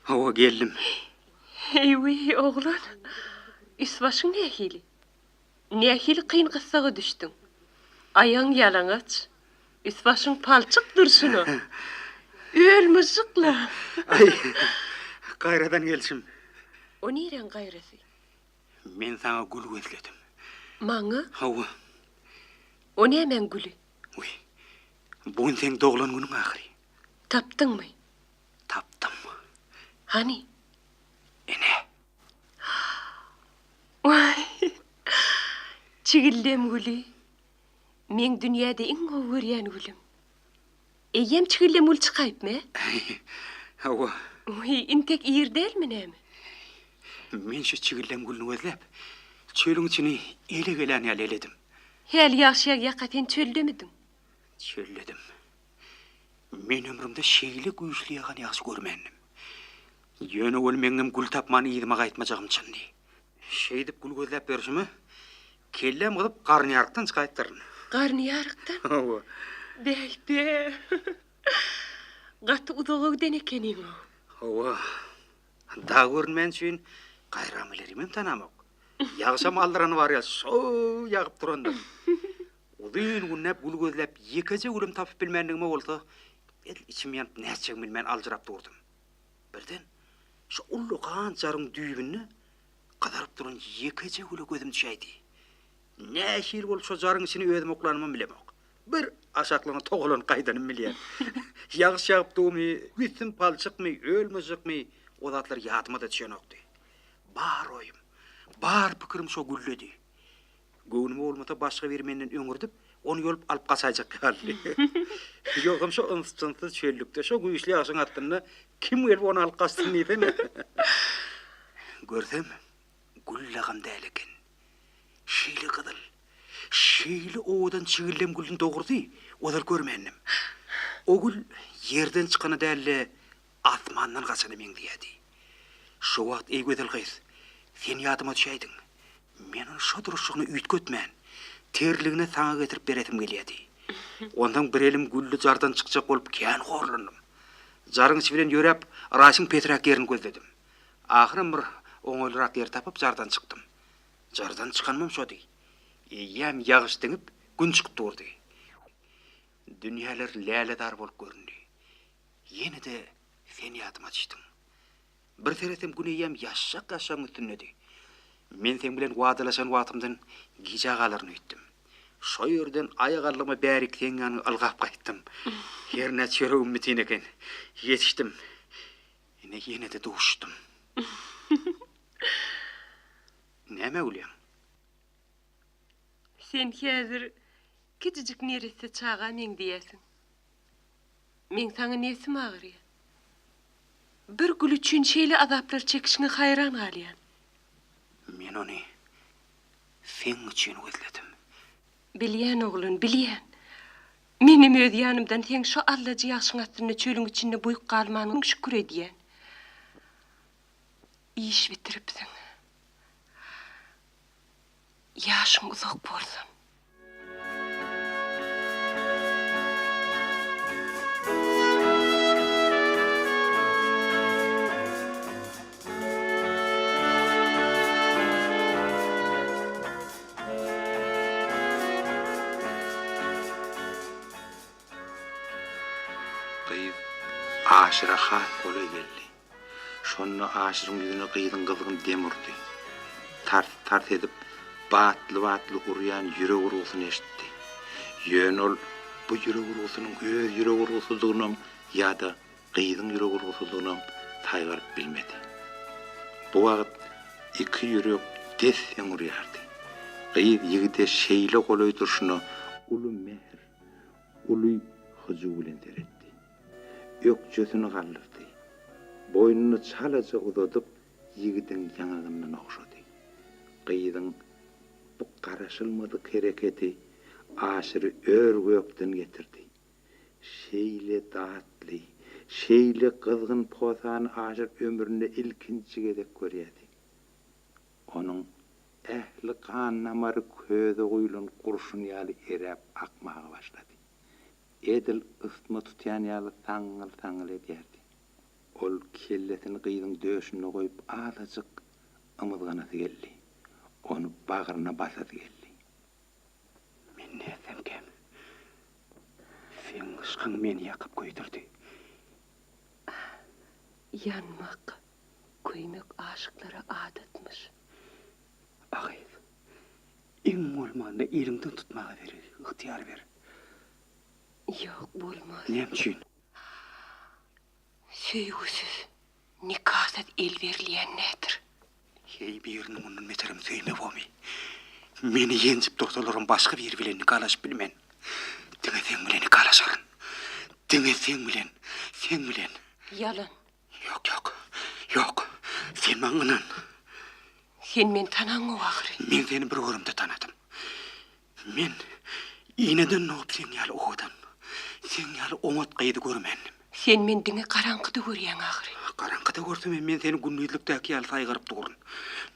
S4: Hawa, geldim.
S3: Eý-wiý, oglan, üst-başyň nähili? Nähili kyn gyssaga düşdüň? Aýagyň ýalaňaç, üst-başyň palçyk durşuna. Öl-myžžyk-la!
S4: Aý, gaýradan gelşim.
S3: O niräň gaýrasy?
S4: Men saňa gül gözledim.
S3: Maňa?
S4: Hawa.
S3: O nämäň güli?
S4: Wiý, bu gün seň doglan günüň ahyry.
S3: Tapdyňmy?
S4: Tapdym.
S3: Hany?
S4: Ine.
S3: Waý, çigildem güli. Meň dünýäde iň gowy görýän gülüm. Eýýäm çigildem gül çykaýypmy, ä?
S4: Hawa.
S3: Wiý, intek ir dälmi näme?
S4: Men şu çigildem gülüni gözläp, çölüň içini ele gelen ýaly eledim.
S3: Häli ýagşy ýagýaka sen çöldemidiň?
S4: Çölledim. Men ömrümde şeýle güýçli ýagan ýagşy görmändim. Ýöne ol meňňem gül tapman yzyma gaýtmajagym çyndy. Şeýdip gül gözläp ýörşüme, kelläm gyzyp garynýarykdan çykaýypdyryn.
S3: Garynýarykdan?
S4: Hawa.
S3: Bäý-bä. Gaty uzaga giden ekeniň-ow.
S4: Hawa. Dag görünmäni üçin gaýram ilerimem tanamok. Ýagşam aldyrany bar ýa şo ýagyp durandyr. Uzyn günläp gül gözläp ýekeje gülem tapyp bilmändigime bolsa, edil içim ýanyp nätjegimi bilmän aljyrap durdum. Birden şu ullakan jaryň düýbünde gyzaryp duran ýekeje güle gözüm düşäýdi. Nähili bolup şo jaryň içine özüm oklanymam bilemok. Bir aşaklygyna togalanyp gaýdanym bilýän. Ýagyş ýagyp durmy, üstüm palçykmy, öl-myžžykmy, o zatlar ýadyma-da düşenokdy. Bar oýum, bar pikirim şo gülledi. Göwnüme bolmasa başga biri menden öňürdip, ony ýolup alyp gaçaýjak ýalydy. Ýogsam şo yns-jynssyz çöllükde, şo güýçli ýagşyň astynda kim gelip ony alyp gaçsyn diýsene. Görsem, gül dagam däl eken. Şeýle gyzyl, şeýle owadan çigildem gülüni dogrusy ozal görmändim. O gül ýerden çykana däl-de, asmandan gaçana meňzeýärdi. Şo wagt, eý gözel gyz, sen ýadyma düşäýdiň. Men ony şo duruşlygyna üýtgetmän, terligine saňa getirip beresim gelýärdi. Onsoň bir elim gülli jardan çykjak bolup kän horlandym. Jaryň içi bilen ýöräp, raşyň pesräk ýerini gözledim. Ahyram bir oňaýlyrak ýer tapyp jardan çykdym. Jardan çykanymam şody. Eýýäm ýagyş diňip, gün çykyp durdy. Dünýäler lälezar bolup göründi. Ýene-de sen ýadyma düşdüň. Bir seretsem gün eýýäm ýaşjak-ýaşjagyň üstündedi. Men seň bilen wadalaşan wagtymdan gijä galaryn öýtdüm. Şo ýerden aýagallygyma bärik seň ýanyňa ylgap gaýtdym. Hernä çöregim bitin eken. Ýetişdim. Ine ýene-de duşdum. Nämä gülýäň?
S3: Sen häzir kiçijik neresse çaga meňzeýärsiň. Meň saňa nebsim agyrýar. Bir gül üçin şeýle azaplar çekişiňe haýran galýan.
S4: Men ony seň üçin gözledim.
S3: Bilýän, oglan, bilýän. Menem öz ýanymdan seň şo allajy ýagşyň astynda çölüň içinde buýuk galmanyňa şükür edýän. Iş bitiripsiň. Ýaşyň uzak bolsun.
S2: Gyz Aşyra has golaý geldi. Şonda Aşyryň ýüzüne gyzyň gyzgyn dem urdy. Tars-tars edip, batly-batly urýan ýürek urgusyny eşitdi. Ýöne ol bu ýürek urgusynyň öz ýürek urgusydygynam ýa-da gyzyň ýürek urgusydygynam saýgaryp bilmedi. Bu wagt iki ýürek des-deň urýardy. Gyz ýigide şeýle golaý durşuna uly mähir, uly hyjuw bilen seretdi. Ökjesini galdyrdy. Boýnuny çalaja uzadyp, ýigidiň ýaňagyndan ogşady. Gyzyň bu garaşylmadyk hereketi Aşyry ör-gökden getirdi. Şeýle datly, şeýle gyzgyn posany Aşyr ömründe ilkinji gezek görýärdi. Onuň ähli gan damary köze guýlan gurşun ýaly eräp akmaga başlady. Edil ysma tutýan ýaly saňňyl-saňňyl edýärdi. Ol kellesini gyzyň döşünde goýup azajyk ymyzganasy geldi. Ony bagryna basasy geldi.
S4: Men nätsemkäm? Seň yşkyň meni ýakyp köýdürdi.
S3: Ýanmak, köýmek aşyklara adatmyş.
S4: A gyz, iň bolmanda eliňden tutmaga ber, ygtyýar ber.
S3: Ýok, bolmaz.
S4: Näme üçin?
S3: Söýgüsiz, nikasyz el berilýän nädir?
S4: Heý, birini mundan beterem söýme bomy? Meni ýenjip dursalaram başga biri bilen nikalaşyp bilmen. Diňe seň bilen nikalaşaryn. Diňe seň bilen, seň bilen.
S3: Ýalan.
S4: Ýok, ýok, ýok. Sen maňa ynan.
S3: Sen meni tanaňok ahyry.
S4: Men seni bir görümde tanadym. Men ineden dogup seň ýaly owadan, seň ýaly oňat gyzy görmändim.
S3: Sen meni diňe garaňkyda görýäň ahyry.
S4: Garaňkyda görsemem men seni gündizlikdäki ýaly saýgaryp durun.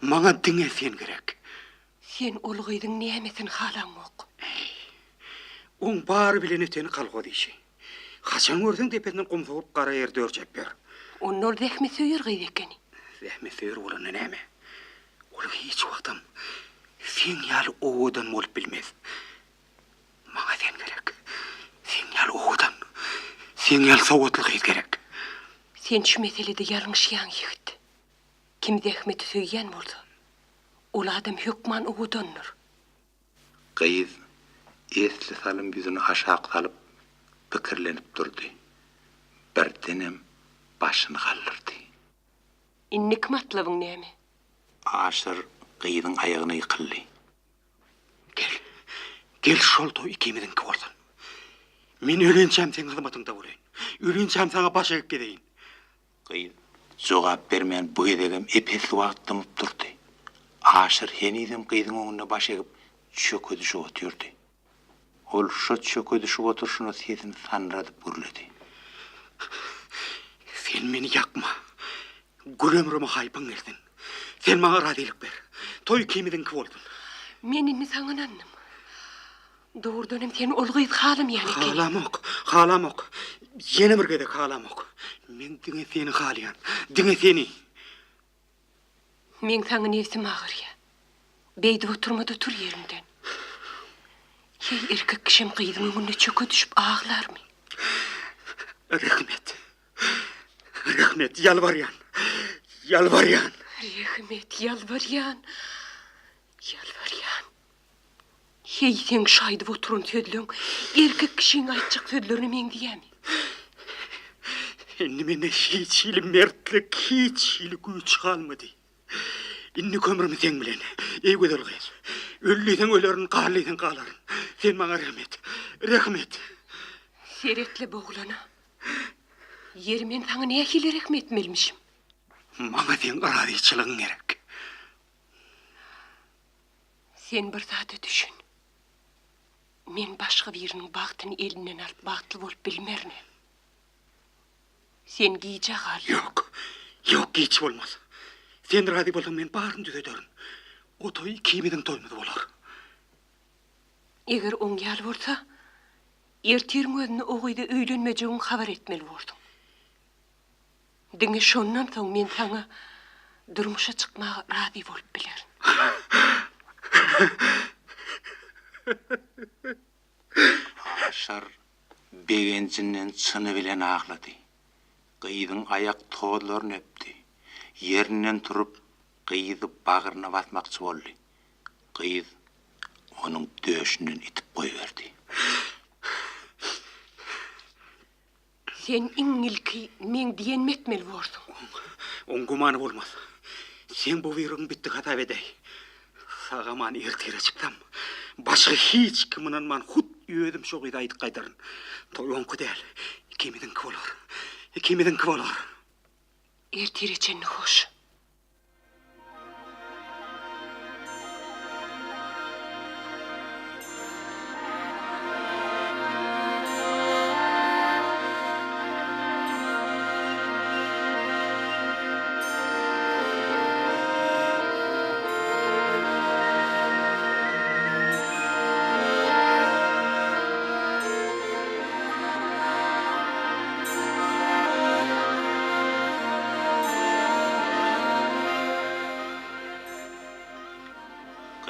S4: Maňa diňe sen gerek.
S3: Sen ol gyzyň nämesini halaňok?
S4: Äý, oň bary bilen öteni kolhoz işi. Haçan görseň depesinden gum sowup gara ýer dörjäp ýör.
S3: Onda ol zähmetsöýer gyz ekeni.
S4: Zähmetsöýer bolanda näme? Ol hiç wagtam seň ýaly owadan bolup bilmez. Maňa sen gerek. Seň ýaly owadan, seň ýaly sowatly gyz gerek.
S3: Sen şu meselede ýalňyşýaň ýigit. Kim zähmeti söýýän bolsa, ol adam hökman owadandyr.
S2: Gyz esli salym ýüzüni aşak salyp, pikirlenip durdy. Birdenem başyny galdyrdy.
S3: Indiki matlabyň näme?
S2: Aşyr gyzyň aýagyna ýykyldy.
S4: Gel, gel şol toý ikimiziňki bolsun. Men ölinçäm seň hyzmatyňda bolaýyn. Ölinçäm saňa baş egip gezeýin.
S2: Gyz jogap bermän bu gezegem ep-esli wagt dymyp durdy. Aşyr henizem gyzyň öňünde baş egip çöke düşüp otyrdy. Ol şo çöke düşüp oturyşyna sesini sandyradyp gürledi.
S4: Sen meni ýakma. Gül ömrüme haýpyň gelsin. Sen maňa razylyk ber. Toý ikimiziňki bolsun.
S3: Men indi saňa ynandym. Dogrudan hem seni ol gyz halamaýan ekeni.
S4: Halamok, halamok. Ýene bir gezek halamok. Men diňe seni halaýan. Diňe seni.
S3: Meň saňa nebsim agyrýa. Beýdip oturma-da tur ýeriňden. Heý, erkek kişem gyzyň öňünde çöke düşüp aglarmy?
S4: Rehim et. Rehim et, ýalbarýan. Ýalbarýan.
S3: Rehim et, ýalbarýan. Ýalbarýan. Heý, seň şu aýdyp oturan sözleň erkek kişiň aýtjak sözlerine meňzeýämi?
S4: Indi mende hiç hili mertlik, hiç hili güýç galmady. Indi kömrüm seň bilen, eý gözel gyz. Öl diýseň ölerin, gal diýseň galaryn. Sen maňa rehim et, rehim et.
S3: Seret-le bu oglana. Ýeri men saňa nähili rehim etmelimişim?
S4: Maňa seň razyçylygyň gerek.
S3: Sen bir zada düşün. Men başga biriniň bagtyny elinden alyp bagtly bolup bilmerin. Sen gijä gal.
S4: Ýok, ýok giç bolmaz. Sen razy bolsaň men baryny düzederin. O toý ikimiziň toýumyz bolar.
S3: Eger oň ýaly bolsa, ertiriň özünde o gyza öýlenmejegiňi habar etmeli borsuň. Diňe şondan soň men saňa durmuşa çykmaga razy bolup bilerin.
S2: Aşyr begenjinden çyny bilen aglady. Gyzyň aýak tozlaryny öpdi. Ýerinden turup, gyzy bagryna basmakçy boldy. Gyz onuň döşünden itip goýberdi.
S3: Sen iň ilki meň diýenimi etmeli borsuň.
S4: Oň gümany bolmaz. Seň bu buýrugyň bitdi hasap edäý. Sag-aman ertire çyksam, başga hiç kim ynanman hut özüm şo gyza aýdyp gaýdaryn. Toý oňky däl, ikimiziňki bolar. Ikimiziňki bolar.
S3: Ertire çenli hoş.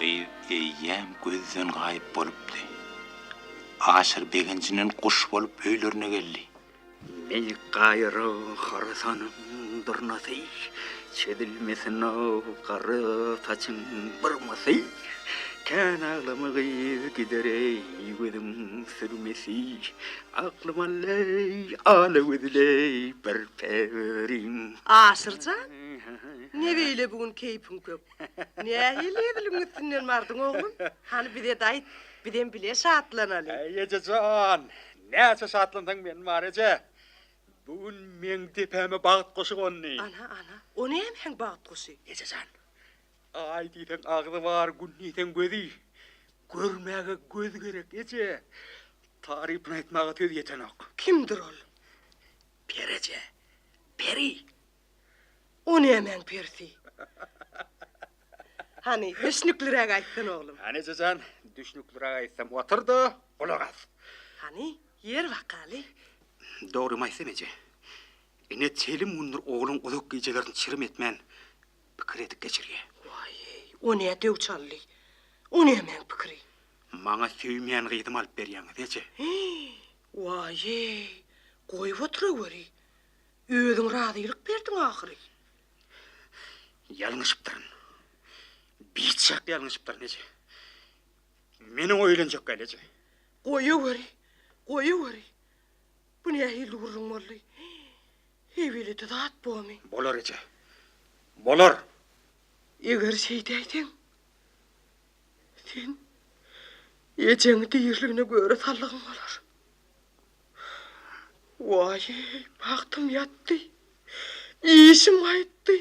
S2: Gyz eýýäm gözden gaýyp bolupdy. Aşyr begenjinden guş bolup öýlerine geldi.
S4: Meý gaýra Horasanyň durnasy, Çözülmesin-ow gara saçyň burmasy. Kän aglama gyz gider-eý gözüň sürmesi. Aklym al-eý, ala gözli-eý bir perim.
S3: Aşyr jan, ne beýle bu gün keýpiň kök? Nähili heziligiň üstünden bardyň, oglum? Hany bize-de aýt, bizem bile şatlanaly.
S4: Eý, eje jan, Näçe şatlansaň men bar eje. Bu gün meň depäme bagt guşy gondy.
S3: Ana, ana, o nämäň bagt guşy?
S4: Eje jan, Aý diýseň agzy bar, Gün diýseň gözi. Görmäge göz gerek, eje. Tarypyny aýtmaga söz ýetenok.
S3: Kimdir ol?
S4: Peri eje, peri.
S3: O nämäň perisi? Hany, düşnükliräk aýtsana, oglum.
S4: Hany, eje jan, düşnükliräk aýtsam, otur-da, gulak as.
S3: Hany, ýer bakaly.
S4: Dogrymy aýtsam, eje, ine telim gündür ogluň uzak gijelerini çirim etmän pikir edip geçirýär.
S3: Waý-eý, o nä döw çaldy? O nämäň pikiri?
S4: Maňa söýmeýän gyzymy alyp berýäňiz, eje.
S3: Hiý, waý-eý, goýup oturaweri. Özüň razylyk berdiň ahyry.
S4: Ýalňyşypdyryn. Biçak ýalňyşypdyryn, eje. Men oňa öýlenjek däl, eje.
S3: Goýaweri, goýaweri. Bu nähili gürrüň boldy? Heý, beýle-de zat bormy?
S4: Bolar, eje. Bolar.
S3: Eger şeýdäýseň, sen ejeňi diriligine göre saldygyň bolar. Waý-eý, bagtym ýatdy. Işim gaýtdy.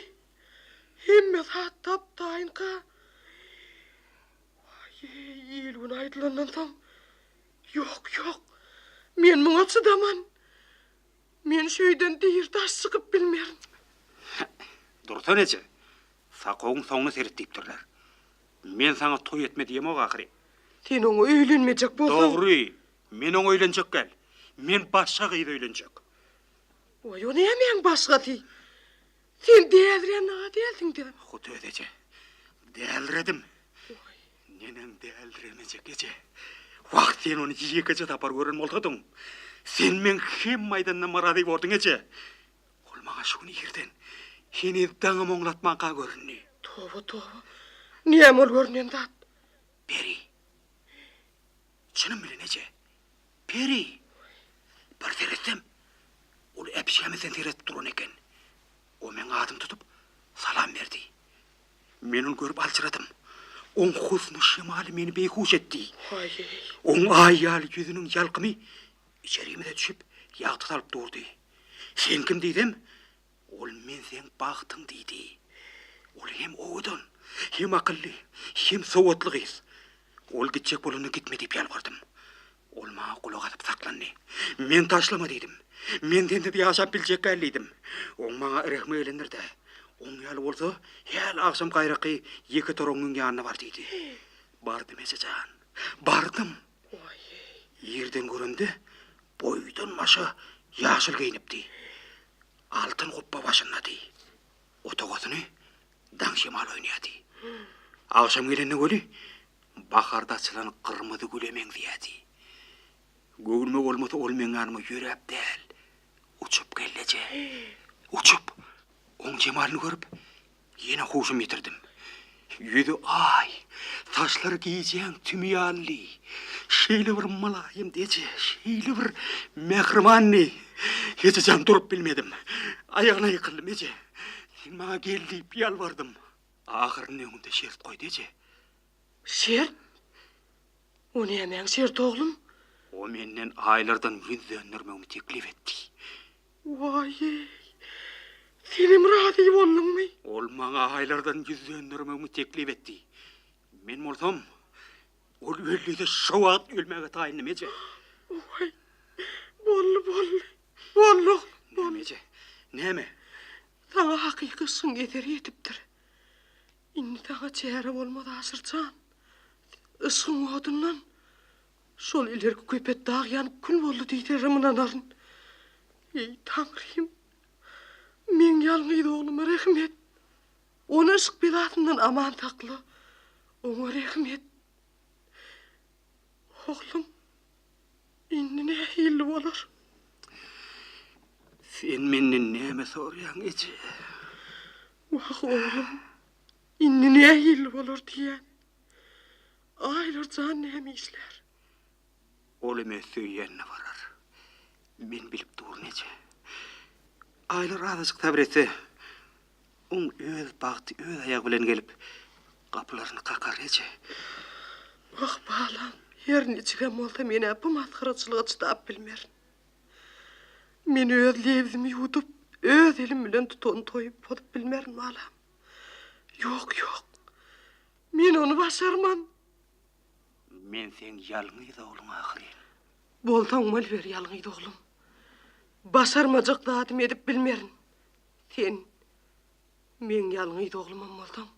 S3: Hemme zat tap-taýynka. Waý-eý, il-gün aýdylandan soň, ýok, ýok, men muňa çydaman. Men şu öýden diri daş çykyp bilmerin.
S4: Dursun eje, sakawyň soňuna seret diýipdirler. Men saňa toý etme diýemok ahyry.
S3: Sen oňa öýlenmejek bolsaň.
S4: Dogry, Men oňa öýlenjek däl. Men başga gyza öýlenjek.
S3: Waý, o nämäň başgasy? Sen dälirän aga dälsiň-dä.
S4: Hut özi eje. Däliredim. Neneň däliremejek eje. Wah, sen ony ýekeje sapar gören bolsadyň. Sen meň hemme aýdanlaryma razy borduň eje. Ol maňa şu gün irden, heniz daňam oňlatmanka göründi.
S3: Toba, toba. Näme ol görünen zat?
S4: Peri. Çynym bilen eje. Peri! Bir seretsem, ol äpişgämizden seredip duran eken. O meň adymy tutup, salam berdi. Men ony görüp aljyradym. Oň husny şemaly meni beýhuş etdi. Oň aý ýaly ýüzüniň ýalkymy içerimize düşüp, ýagty salyp durdy. Sen kim diýsem, Ol men seň bagtyň diýdi. Ol hem owadan, hem akylly, hem sowatly gyz. Ol gitjek bolanda gitme diýip ýalbardym. Ol maňa gulak asyp saklandy. Men taşlama diýdim. Men sensiz ýaşap biljek däl diýdim. Oň maňa rehmi gelendir-dä. Oň ýaly bolsa, häli agşam gaýraky ýeke toraňňyň ýanyna bar diýdi. Bardym eje jan. Bardym. Ýerden göremde boýdan-başa ýaşyl geýnipdi. Altyn gupba başyndady. Otagasyny daň şemaly oýnaýardy. Agşam gelende weli baharda açylan gyrmyzy güle meňzeýärdi. Göwnüme bolmasa ol meň ýanyma ýöräp däl, uçup geldi eje. Uçup. Oň jemalyny görüp, Ýene huşumy ýitirdim. Ýüzi aý, saçlary gijäň tümi ýalydy. Şeýle bir mylaýymdy eje, şeýle bir mähribandy. Eje jan durup bilmedim. Aýagyna ýykyldym eje. Sen maňa gel diýip ýalbardym. Ahyrynda öňümde şert goýdy eje.
S3: Şert? O nämäň şerti oglum?
S4: O menden Aýlardan ýüz döndermegimi teklip etdi.
S3: Waý-eý! Senem razy bolduňmy?
S4: Ol maňa Aýlardan ýüz döndermegimi teklip etdi. Men bolsam, ol öldüyse şo wagt ölmäge taýyndym, eje.
S3: Waý, boldy, boldy. Boldy, oglum, boldy.
S4: Näme, eje? Näme?
S3: Saňa hakyky yşgyň eseri ýetipdir. Indi saňa çäre bolmaz, Aşyr jan. Yşgyň odundan şol ilerki Köpetdag ýanyp kül boldy diýselerem ynanaryn. Eý, Taňrym, meň ýalňyz ogluma rehim et. Ony yşk belasyndan aman sakla. Oňa rehim et. Oglum, indi nähili bolar?
S4: Sen menden näme soraýaň, eje?
S3: Wah, oglum, indi nähili bolar diýýän. Aýlar jan näme işlär?
S4: Ol hem öz söýýänine barar. Men bilip durun, eje. Aýlar azajyk sabyr etse, oň öz bagty öz aýagy bilen gelip, gapylaryny kakar, eje.
S3: Wah, balam, her niçigem bolsa men-ä bu masgaraçylyga çydap bilmerin. Men öz lebzimi ýuwdup, öz elim bilen tutan toýy pozup bilmerin, balam. Ýok, ýok. Men ony başarman.
S4: Men seň ýalňyz ogluň ahyryn.
S3: Bolsaň boluber ýalňyz oglum. Başarmajak zadymy edip bilmerin. Sen meň ýalňyz oglumam bolsaň,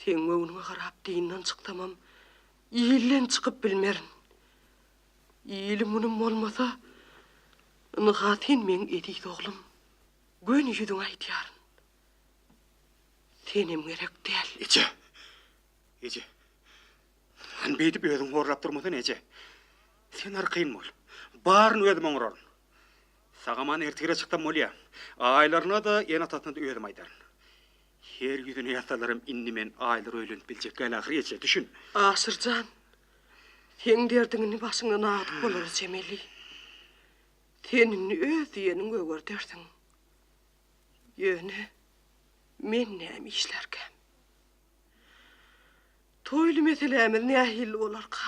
S3: seň göwnüňe garap dinden çyksamam, ilden çykyp bilmerin. Ilim-günüm bolmasa, ynha sen meň eziz oglum. Göni ýüzüňe aýdýaryn. Senem gerek däl.
S4: Eje! Eje! Sen beýdip özüňi horlap durmasana, eje. Sen arkaýyn bol. Baryny özüm oňararyn. Sag-aman ertire çyksam bolýa. Aýlaryna-da, ene-atasyna-da özüm aýdaryn. Her ýüzüne ýazsalaram indi men Aýlara öýlenip biljek däl ahyry, eje, düşün.
S3: Aşyr jan, seň derdiň indi başyňdan adyp bolara çemeli. Sen indi öz diýeniňi gögerdersiň. Ýöne men näme işlärkäm? Toýly meselämiz nähili bolarka?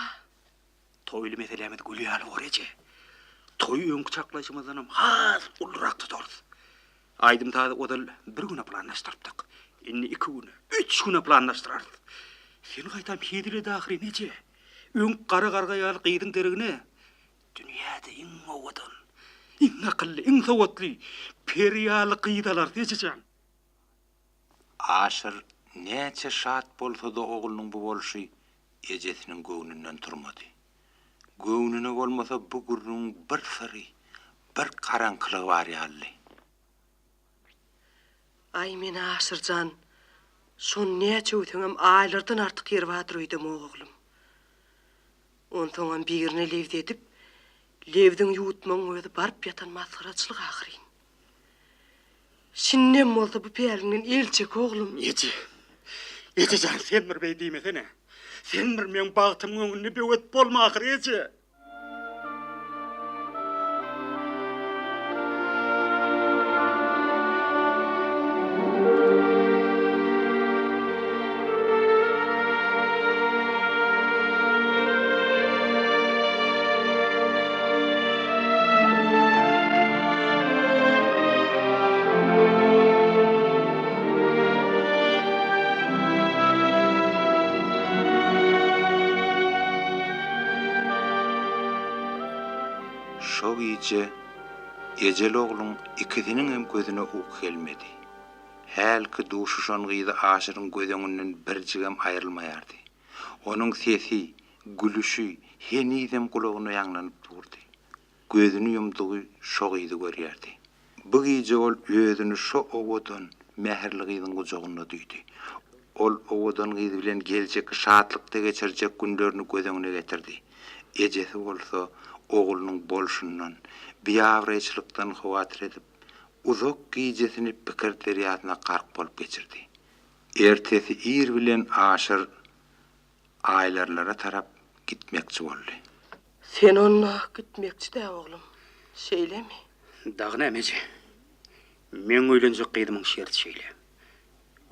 S4: Toýly meselämiz gül ýaly bor, eje. Toýy öňki çaklaýşymyzdanam has ulurak tutarys. Aýdym-sazy ozal bir güne planlaşdyrypdyk. Indi iki güne, üç güne planlaşdyrarys. Sen gaýtam hezil et ahyryn, eje. Öňki gara garga ýaly gyzyň deregine dünýäde iň owadan, iň akylly, iň sowatly, peri ýaly gyz alarys, eje jan.
S2: Aşyr näçe şat bolsa-da oglunyň bu bolşy ejesiniň göwnünden turmady. Göwnüne bolmasa bu gürrüňiň bir syry, bir garaňkylygy bar ýalydy.
S3: Aý men Aşyr jan, şony näçe öwseňem aýlardan artyk ýeri bardyr öýdemok oglum. Onsoňam birine lebz edip, lebziňi ýuwutmagyň özi baryp ýatan masgaraçylyk ahyryn. Şindem bolsa bu päliňden el çek oglum.
S4: Eje, eje jan sen bir beý diýmesene. Sen bir meň bagtymyň öňünde böwet bolma ahyry eje.
S2: Şo gije ejeli-ogluň ikisiniňem gözüne uky gelmedi. Hälki duşuşan gyzy Aşyryň göz öňünden birjigem aýrylmaýardy. Onuň sesi, gülüşi henizem gulagyna ýaňlanyp durdy. Gözüni ýumdugy şo gyzy görýärdi. Bu gije ol özüni şo owadan, mähirli gyzyň gujagynda duýdy. Ol owadan gyz bilen geljekki şatlykda geçirjek günlerini göz öňüne getirdi. Ejesi bolsa oglunyň bolşundan, biabraýçylykdan howatyr edip, uzak gijesini pikir derýasyna gark bolup geçirdi. Ertesi ir bilen Aşyr Aýlarlara tarap gitmekçi boldy.
S3: Sen onda gitmekçi-dä, oglum, şeýlemi?
S4: Dagy näme, eje? Meň öýlenjek gyzymyň şerti şeýle.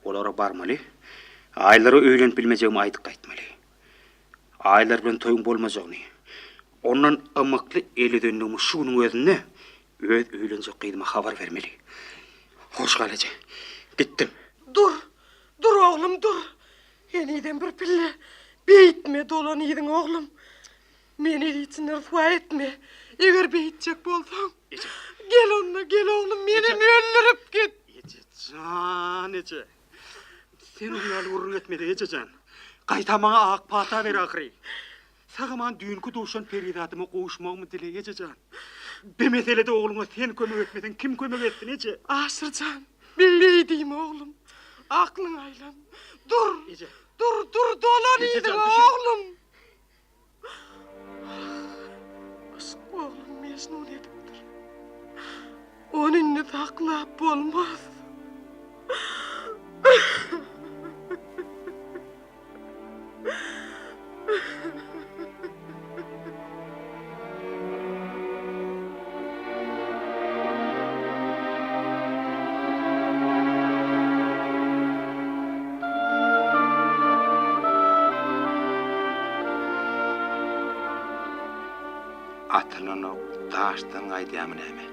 S4: Olara barmaly, Aýlara öýlenip bilmejegimi aýdyp gaýtmaly. Aýlar bilen toýuň bolmajagyny, ondan ymykly el üzendigimi şu günüň özünde öz öýlenjek gyzyma habar bermeli. Hoş gal eje. Gitdim.
S3: Dur, dur oglum, dur. Henizem bir pille. Beýtme, dolan yzyňa oglum. Meni hiç ryswa etme. Eger beýtjek bolsaň.
S4: Eje.
S3: Gel onda, gel oglum, menem öldürip git.
S4: Eje jan, eje. Sen oň ýaly gürrüň etmeli, eje jan. Gaýta maňa ak pata ber ahyry. Sag-aman düýnki duşan perizadyma gowuşmagymy dile, eje jan. Bi meselede ogluňa sen kömek etmeseň, kim kömek etsin, eje?
S3: Aşyr jan, beý diýme oglum. Aklyňa aýlan. Dur.
S4: Eje.
S3: Dur, dur, dolan
S4: Eje jan,
S3: yzyňa
S4: düşün.
S3: oglum. Yşk ogluny mejnun edipdir. Ony indi saklap bolmaz.
S2: Atylan ok daşdan gaýdýarmy näme?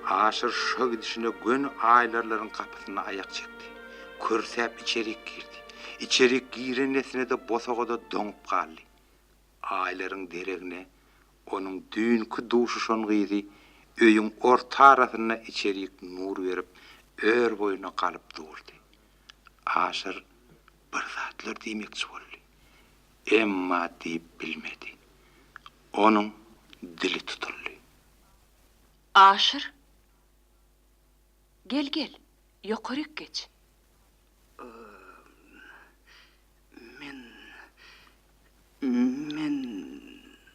S2: Aşyr şo gidişine göni aýlarlaryň gapysyna aýak çekdi. Kürsäp içerik girdi. Içerik giren dessine-de bosagada doňup galdy. Aýlaryň deregine onuň düýnki duşuşan gyzy öýüň orta arasynda içerik nur berip, ör boýuna galyp durdy. Aşyr bir zatlar diýmekçi boldy. Emma diýip bilmedi. Onuň dili tutuldy.
S5: Aşyr! Gel, gel, ýokaryk geç.
S4: Men, men.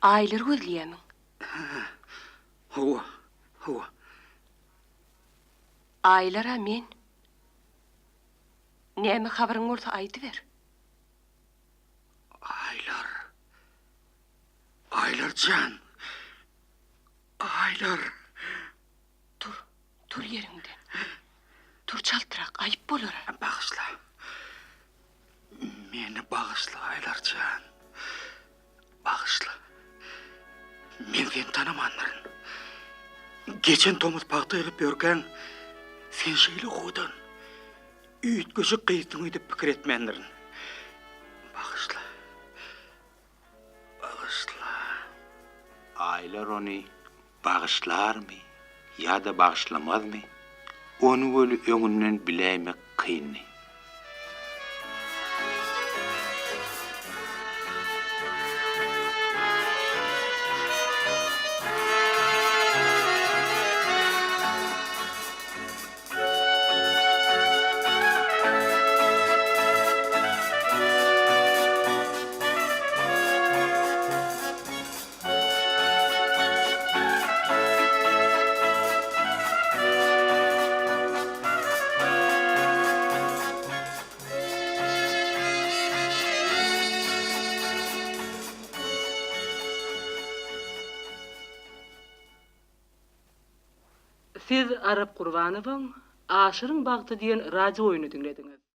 S5: Aýlary gözleýärmiň?
S4: Hä, hawa, hawa.
S5: Aýlar-a men. Näme habaryň bolsa aýdyber.
S4: Aýlar. Aýlar jan. Aýlar.
S5: Tur, tur ýeriňden. Tur çaltrak, aýyp bolar-a.
S4: Bagyşla. Meni bagyşla, Aýlar jan. Bagyşla. Men seni tanamandyryn. Geçen tomus pagta ýygyp ýörkäň, sen şeýle owadan, üýtgeşik gyzsyň öýdüp pikir etmändirin. Bagyşla. Bagyşla.
S2: Aýlar ony bagyşlarmy ýa-da bagyşlamazmy, ony weli öňünden biläýmek kyndy.
S1: Siz Arap Gurbanowyň Aşyryň bagty diýen radio oýnuny diňlediňiz.